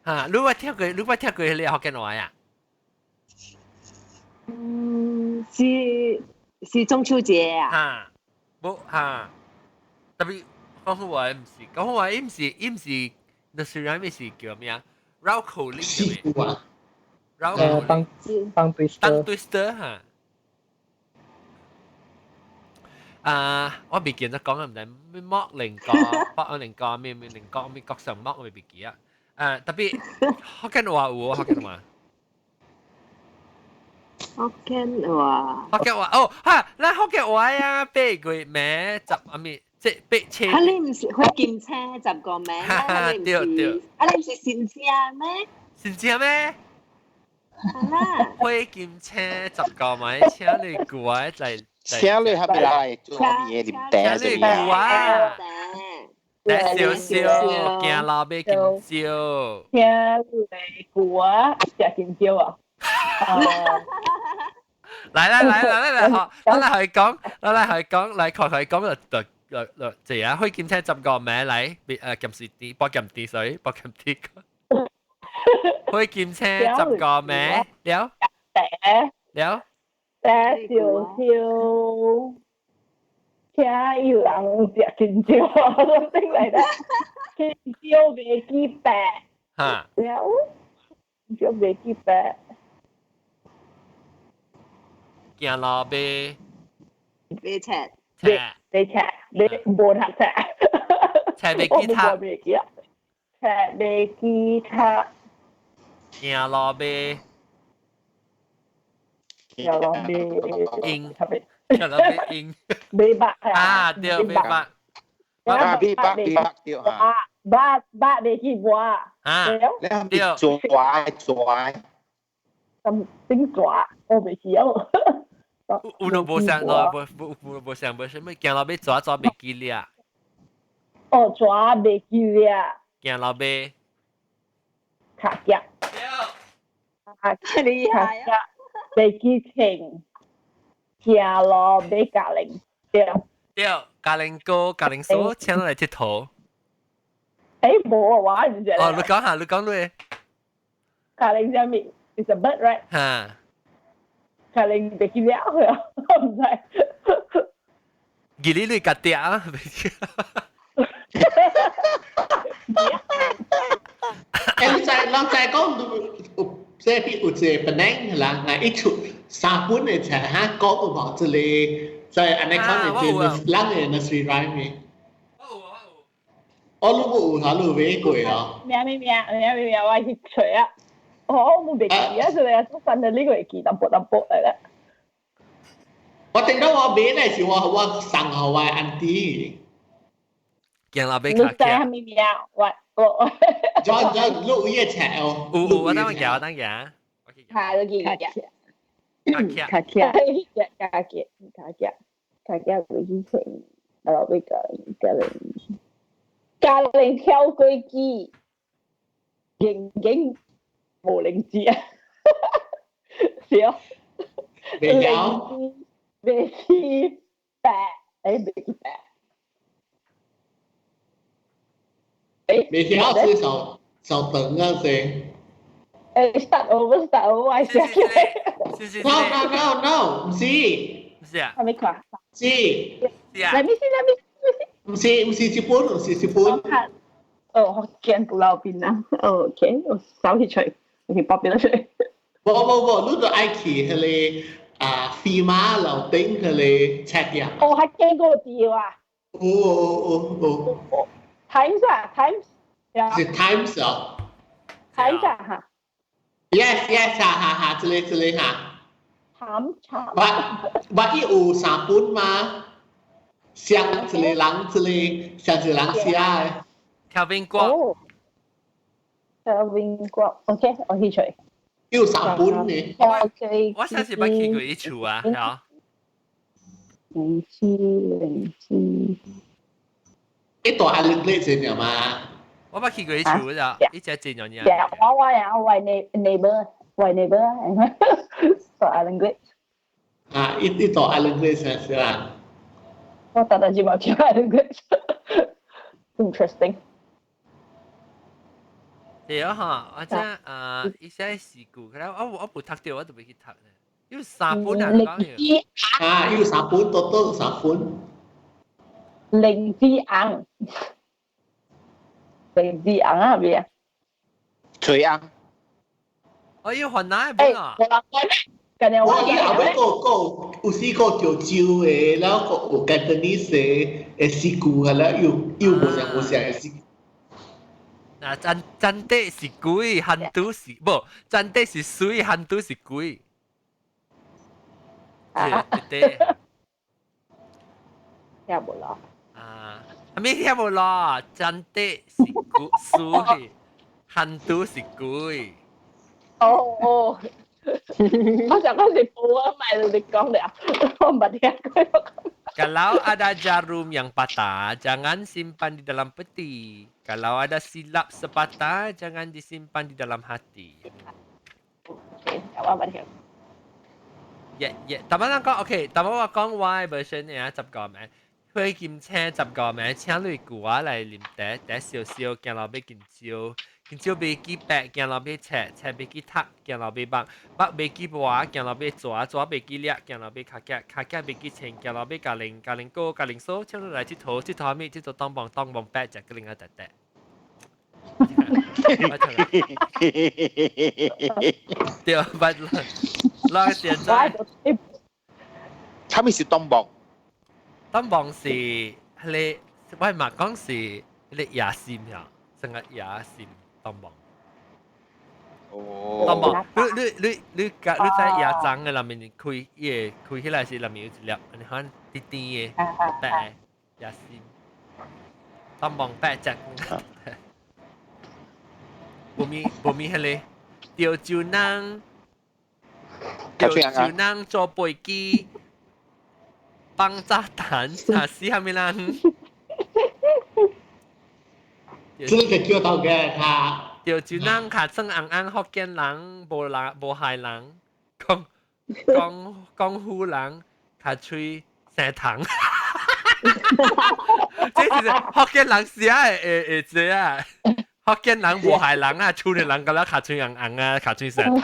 嚇！你捌聽過？你捌聽過彼個福建話啊？嗯，是是中秋節啊？嚇！無嚇，特別講好話毋是，講好話伊毋是伊毋是，那雖然伊是叫咩啊？繞口令是咩？繞口令。當當 twister 嚇。啊！我未記得講啊，毋知咩剝菱角、剝菱角，咩咩菱角，咩角上剝，我未記啊。啊，特別福建話有福建話。福建話。福建話哦，哈！咱福建話啊，八月暝十啊咪，即八車。啊，你毋是火金車十個暝咩？對對。啊，你毋是新正咩？新正咩？係啦。火金車十個暝，請你過來來。請你合來做咩嘢？啉茶請你過啊！茶燒燒，行路買金蕉。請你過啊！食金蕉啊！來來來來來來，好，我來同佢講，我來同佢講，來同佢講就就就這樣，火金車十個暝來，誒鹹水甜，薄鹹甜水，薄鹹甜。火金車十個暝，了。了。茶燒燒，聽有人食金蕉，something like that。金蕉袂記白。嚇。了，金蕉袂記白。行路買。買冊。買冊，買無讀冊。冊袂記讀。袂記啊！冊袂記讀。行路袂。行路袂。用。行路袂用。袂捌啊！對，袂捌。啊，袂捌袂捌對啊。捌捌袂記跋。啊。對。抓抓。咁點抓？我袂記哦。有都無想，無無無無想無啥物，行路欲抓抓袂記咧。哦，抓袂記咧。行路欲。卡夾。對。厲害啊！袂記停，行路欲加零，對。對，加零哥、加零嫂，請來佚佗。無啊，我唔知。哦，你講下，你講你。加零啥物？It's a bird, right？嚇。加零袂記了，唔知。記你你家己啊？你知，人知講，這邊有一個本領啦，嗱一出三本的冊哈，講有無這個在按呢款的這個人的 nursery rhyme 的。我你無有哈，你有買過啊？咩咩咩咩咩咩，我去揣啊！我冇袂記啊，所以我新的呢個會記淡薄淡薄嚟啦。我聽到我買咧是我我送予我安弟。行路欲卡你知係咩名？我我。再再錄一冊哦。有有，我等我行，我等行。卡都記嘅。卡卡卡卡卡卡卡卡卡袂記成，然後欲加加零加零跳過機，認認無靈智啊，是哦。袂曉。袂記白，袂記白。袂曉是手手長啊先。start over start over，我寫起來。 No no no no，唔是。唔是啊。係咪看？是。是啊。 Let me see, let me see. 唔是唔是這本，唔是這本。哦，福建不老邊啊。OK，我掃去吹，我去報邊去。無無無，你都愛去彼個啊飛馬樓頂彼個冊店。哦，還見過字啊。有有有有。 Times 啊，Times。是 Times 哦。 Times 啊，哈。 Yes yes，哈哈哈，這個這個哈。慘慘。我我伊有三本嗎？像一個人，一個像一個人寫的。調冰國。調冰國，OK，我去揣。有三本呢。我上次捌去過一處啊，係啊。0707。一大壓力咧，真係嘛？我捌去過一處咋，一隻真樣嘢。我我啊，我 neighbor，我 neighbor，大 Island Great。啊，一一大 Island Great 是啦。我特特只冇去 Island Great。Interesting。對啊，哈，或者啊，一些事故，可能我我無讀到，我就袂去讀咧。有三本啊，講靈啊，有三本，多多三本。靈芝紅，靈芝紅啊，係咪啊？垂紅。我要雲南本啊！我我以後尾個個有時個潮州的，然後個有 Cantonese 的的詩句啊，了又又無相無相的詩。嗱，真真的是鬼，漢都是無，真的是水，漢都是鬼。啊，對。聽無咯？啊，咩聽無咯？真的是鬼，水，漢都是鬼。哦哦，我想講是報啊，咪你講了，我唔捌聽過。 Kalau ada jarum yang patah, jangan simpan di dalam peti. Kalau ada silap sepatah, jangan disimpan di dalam hati. Okay, 我捌聽。 耶耶，但係咱講 OK，但係我講我的 version 呢，十個名，火金星十個名，請你舊仔來啉茶，茶燒燒，行路欲緊招，緊招袂記白，行路欲冊，冊袂記讀，行路欲目，目袂記跋，行路欲蛇，蛇袂記掠，行路欲跤腳，跤腳袂記穿，行路欲加零，加零哥，加零嫂，請你來佚佗，佚佗啥物？佚佗當望當望白，食個零仔特特。對，捌啦，現在。啥物是當望？當望是彼個，我嘛講是迄個野心呀，成個野心當望。哦，當望，你你你你在野欉的內面開，伊會開起來是內面有一粒，你看甜甜的，白野心，當望白隻。無咪無咪迄個潮州人，潮州人坐飛機，放炸彈，啊死蝦米人？這個叫到嘅嚇。潮州人較算紅紅福建人，無人無害人，講講講虎人，較喙生蟲。這是福建人寫的會會這啊。福建人無害人啊，厝的人敢若較喙紅紅啊，較喙生蟲。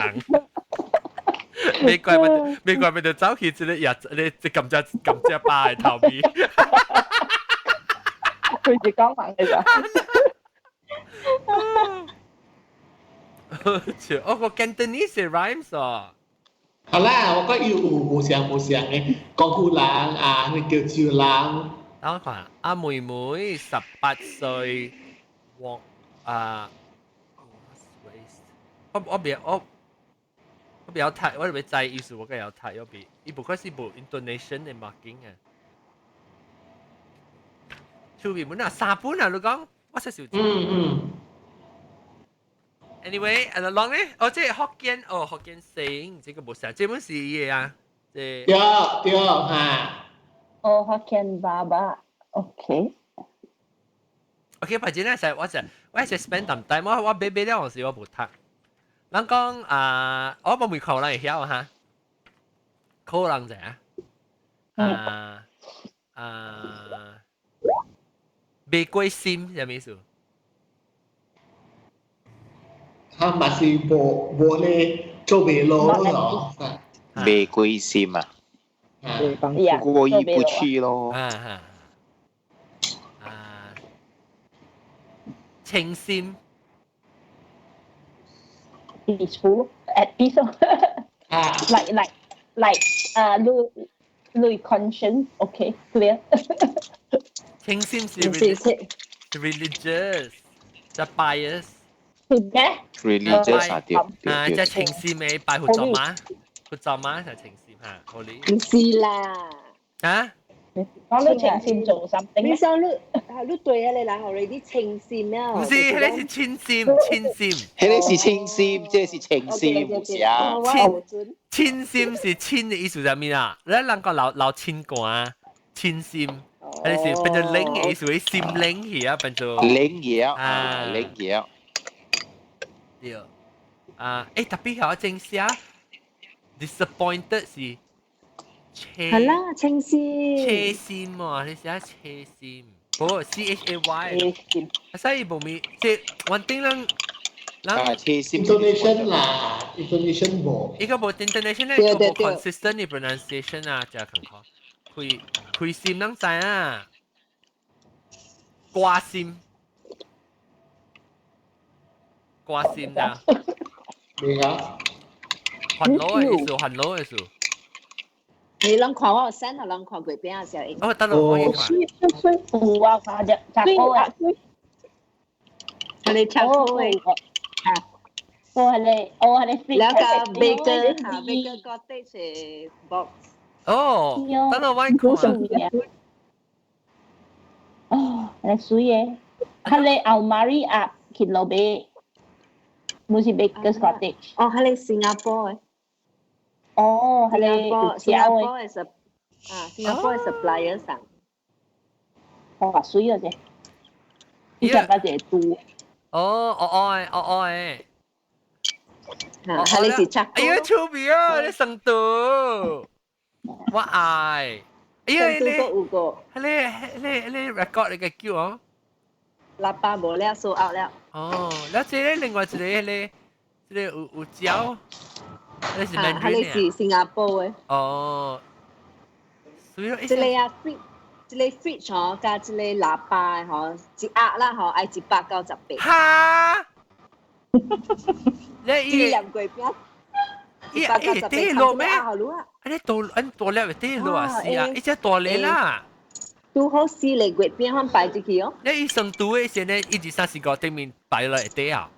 沒怪不沒怪不得走去這個也你這甘蔗甘蔗巴的頭尾。佢是講人嘅咋？哦，個 Cantonese rhymes 哦。好啦，我講有無相無相嘅，江湖人啊，咩叫潮人。等我看，阿妹妹18歲，我啊，我我別我我比較睇，我特別在意思，我個有睇，我比，伊不過是無 intonation 的 marking 啊。出面本啊，三本啊，你講，我識少。嗯嗯。 Anyway，啊，啷咧？哦，這福建哦，福建聲，這個無啥，這本是伊的啊，這。對對嚇。哦，福建爸爸，OK。 OK，反正咧，就我就我係 spend 淡 time，我我買買了時我無讀。人講啊，我無問考人會曉哈，考人者啊啊，玫瑰心啥物意思？他嘛是無無咧做袂落咯，玫瑰心啊，過意不去咯。啊啊，清心。 Peaceful at peace like 你你 conscience okay clear 清心是 religious，就 bias。係咩？religious 啊，對啊，即係清心嘅拜佛祖媽，佛祖媽就清心嚇，好哩。唔是啦。啊？講你清心做 something。你想你啊，你對啊，你人 already 清心了。唔是，迄個是清心，清心。彼個是清心，這是清心，唔是啊。清清心是清的意思係咩啊？你人講老老清官，清心，彼個是變做冷的意思，心冷去啊，變做。冷嘢啊，冷嘢。對。啊，欸，特別係正寫 disappointed 是。係啦，清心。車心喎，你寫車心，不 CHAY。所以無咪，即穩定人，人。車心。 Intonation 啦，intonation 無。伊個無 intonation 咧，個無 consistent 的 pronunciation 啊，真艱苦。開開心人知啊，掛心，掛心啊。明啊？煩惱的意思，煩惱的意思。你攏看我有 send，我攏看過邊啊小英。哦，得咯，我看。水水有啊，看著十個啊。係你唱歌嘅。啊。哦，係你，哦係你。兩個 Baker 嚇，Baker Cottage box。哦，等我揾看。哦，係水嘅，係你 Almari 啊，去路邊，唔是 Baker's Cottage。哦，係你新加坡嘅。哦，係你新加坡係啊，新加坡係 supplier 上。哇，水啊啫！你食把這豬。哦，哦哦哦哦誒。嚇，係你是拆。哎呀，出名啊！你成都，我愛。哎呀，你有個。你你你 record 你嘅叫哦。喇叭無了，收 out 了。哦，了這個另外一個咧，這個有有椒。你是啊，你是新加坡的。哦，所以這個啊 fridge，這個 fridge 吼，加這個喇叭吼，一盒啦吼，愛198。哈！你一粒月餅，伊伊跌落咩？啊，你大按大粒會跌落啊？是啊，伊只大粒啦。拄好四個月餅款擺入去哦。你伊算拄的先咧，一二三四五頂面擺落會底啊？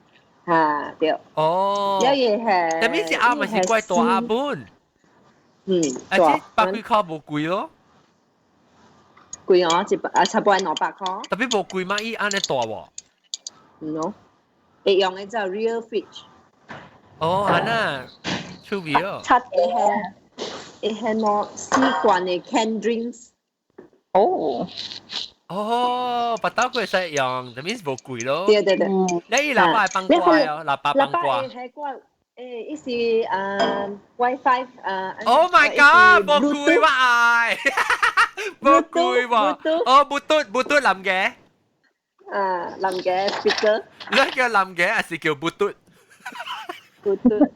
嚇對。哦。有嘢係。但係是鴨咪是怪大鴨本。嗯。啊，這百幾塊無貴咯。貴哦，一百啊，差不多200塊。特別無貴嘛，伊按呢大喎。嗯咯，會用的叫 real fridge。哦，按呢，趣味哦。七會係喏四罐的 canned drinks。哦。哦，白豆佢會使用，就 means 無貴咯。對對對。你伊喇叭會放歌哦，喇叭放歌。喇叭會歌，誒，伊是啊 WiFi 啊。 Oh my god！無貴喎，無貴喎。哦，Bluetooth 藍嘅。啊，藍嘅 speaker。你叫藍嘅還是叫 Bluetooth？ Bluetooth。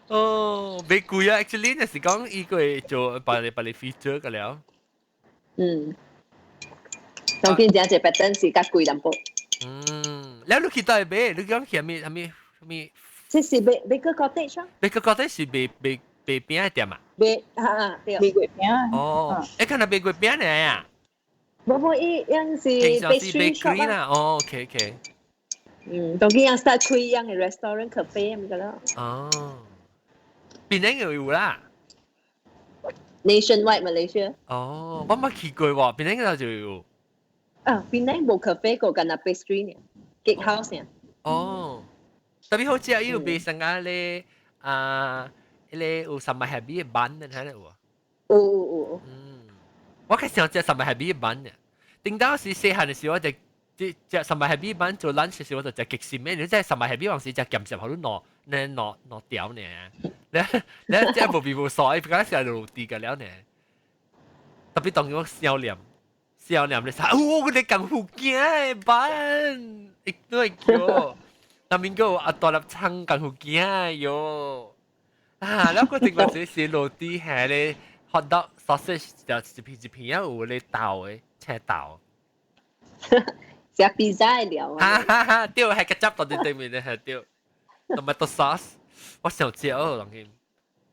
哦，袂貴啊！Actually，若是講伊個會做別个別个 feature 個了。嗯。當見這隻 pattern 是較貴淡薄。嗯，了你去佗買？你講去啥物啥物啥物？這是 Baker Cottage 啊。 Baker Cottage 是賣賣賣餅的店啊？賣啊對。賣月餅。哦，欸，敢若賣月餅呢啊？無無，伊樣是 pastry shop 啦。哦，OK OK。嗯，當見樣 start 開樣的 restaurant cafe 咁個啦。哦，檳城又有啦。 Nationwide Malaysia。哦，我捌去過喎，檳城就有。啊，檳城無 cafe 個，干焦 pastry 呢，cake house 呢。哦，特別好食，伊有賣啥個咧？啊，彼个有 sambal happy 的 bun，你睇有無？有有有。嗯，我較想食 sambal happy 的 bun 呢。頂到時細漢的時候，我就食 sambal happy bun 做 lunch 時，我就食極鹹的。你知 sambal happy 往時食鹹鹹好多糯，那糯糯條呢？你你食無味無臊，伊敢食落地個了呢？特別當我少年，少年你啥？哦，你功夫囝的 bun，一都會叫。那面個阿大粒葱功夫囝喲。啊，แล้ว個另外一是落地係咧 hot dog sausage 就一片一片啊，有咧豆的青豆。食 pizza 的料啊！哈哈，對，係個汁到對對面的係對，tomato sauce，我想食哦，當今。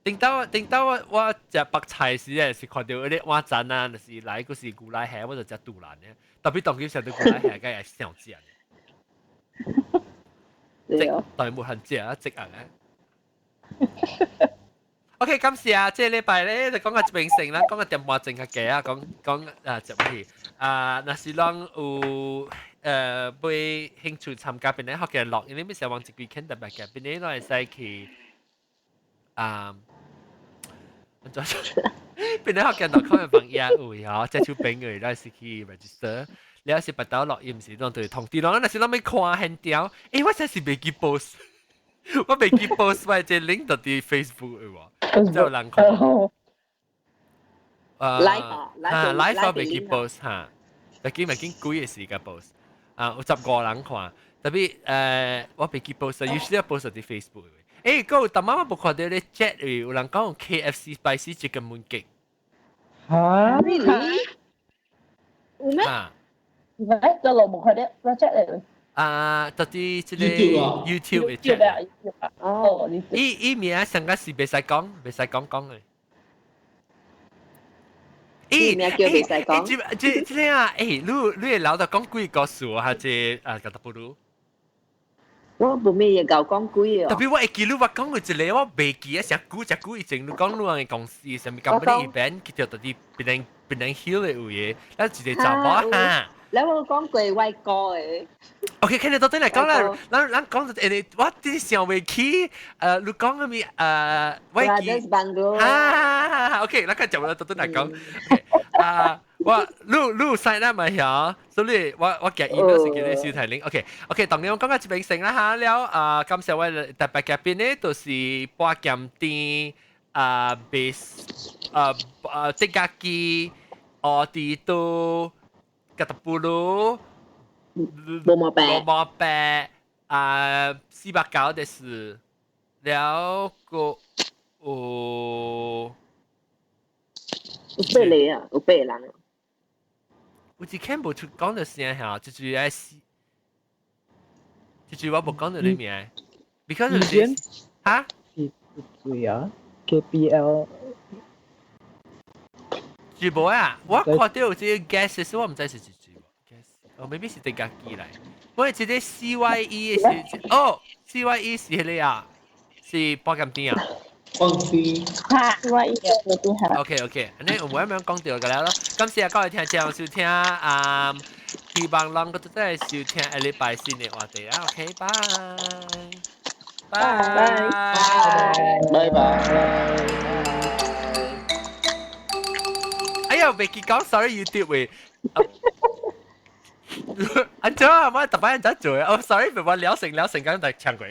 頂到頂到我我食白菜時咧，是看到嗰啲碗盞啊，就是來個是牛奶蝦，我就食杜蘭的。特別當今食到牛奶蝦，梗係想食。對哦，當然冇限食啊，食啊。OK，感謝啊！這禮拜咧就講個冰城啦，講個點半鐘較濟啊，講講啊，就去啊，若是攏有欲興趣參加檳城福建樂，因為欲上網一幾間特別嘅，檳城攏會使去啊。檳城福建樂可能放野位吼，這手邊嘅咱是去 register。你要是別兜落，伊毋是攏對通知攏，若是攏欲看現場，欸，我真是袂記 post。我袂記 post 我這 link 到佇 Facebook 的喎，就有人看。啊，live 啊，live 我袂記 post 哈，袂記袂記幾個時間 post，啊，有15人看，特別我袂記 post，usually 我 post 佇 Facebook 的。欸，閣有逐擺我無看到咧 chat 有人講 KFC spicy chicken mooncake。嚇？Really？有咩？唔係，就落無看到，我 chat 嚟。啊，到底這個 YouTube 的 chat。哦，伊伊名上個是袂使講，袂使講講的。伊名叫袂使講。這這這個啊，欸，你你會老豆講幾個故事啊？這啊，格達布魯。我無咩嘢𠢕講幾個。特別我會記你我講過一個，我袂記啊，誠久誠久以前你講你人的公司啥物 company event 去到到底檳城檳城 Hill 的有的，咱一個查某哈。你有講過外國的。 OK，看你到底來講啦，咱咱講就誒，我真想袂起，你講啥物我記。啊，OK，咱看講到到底來講，啊，我你你 sign up 嘛曉，所以我我寄 email 是叫你小提玲。OK，OK，當然我講到這邊先啦哈，了啊，感謝我特別嘉賓呢，就是播鹹甜啊，base 啊啊，即家己奧迪都。格特布魯，羅馬伯，羅馬伯啊，490的是，了個哦，有八個啊，有八個人。有一間無出講的聲嚇，就是愛死，就是我無講到你名，because 就是哈？是對啊，KPL。住無啊？我看到有這個 gas 是我毋知是住無 gas，哦，maybe 是電家機來。我這個 CYE 是哦，CYE 是彼個啊，是保險店啊。放心。哈，CYE 嗰啲係。 OK，你有冇咁樣講到㗎啦咯？感謝各位聽眾收聽啊，希望人個都真係收聽下禮拜新的話題啊。OK，拜拜拜拜。哎呀，未記講，sorry YouTube 喂。安怎啊？我特擺安怎做啊？哦，sorry，被我聊成聊成咁就唱過。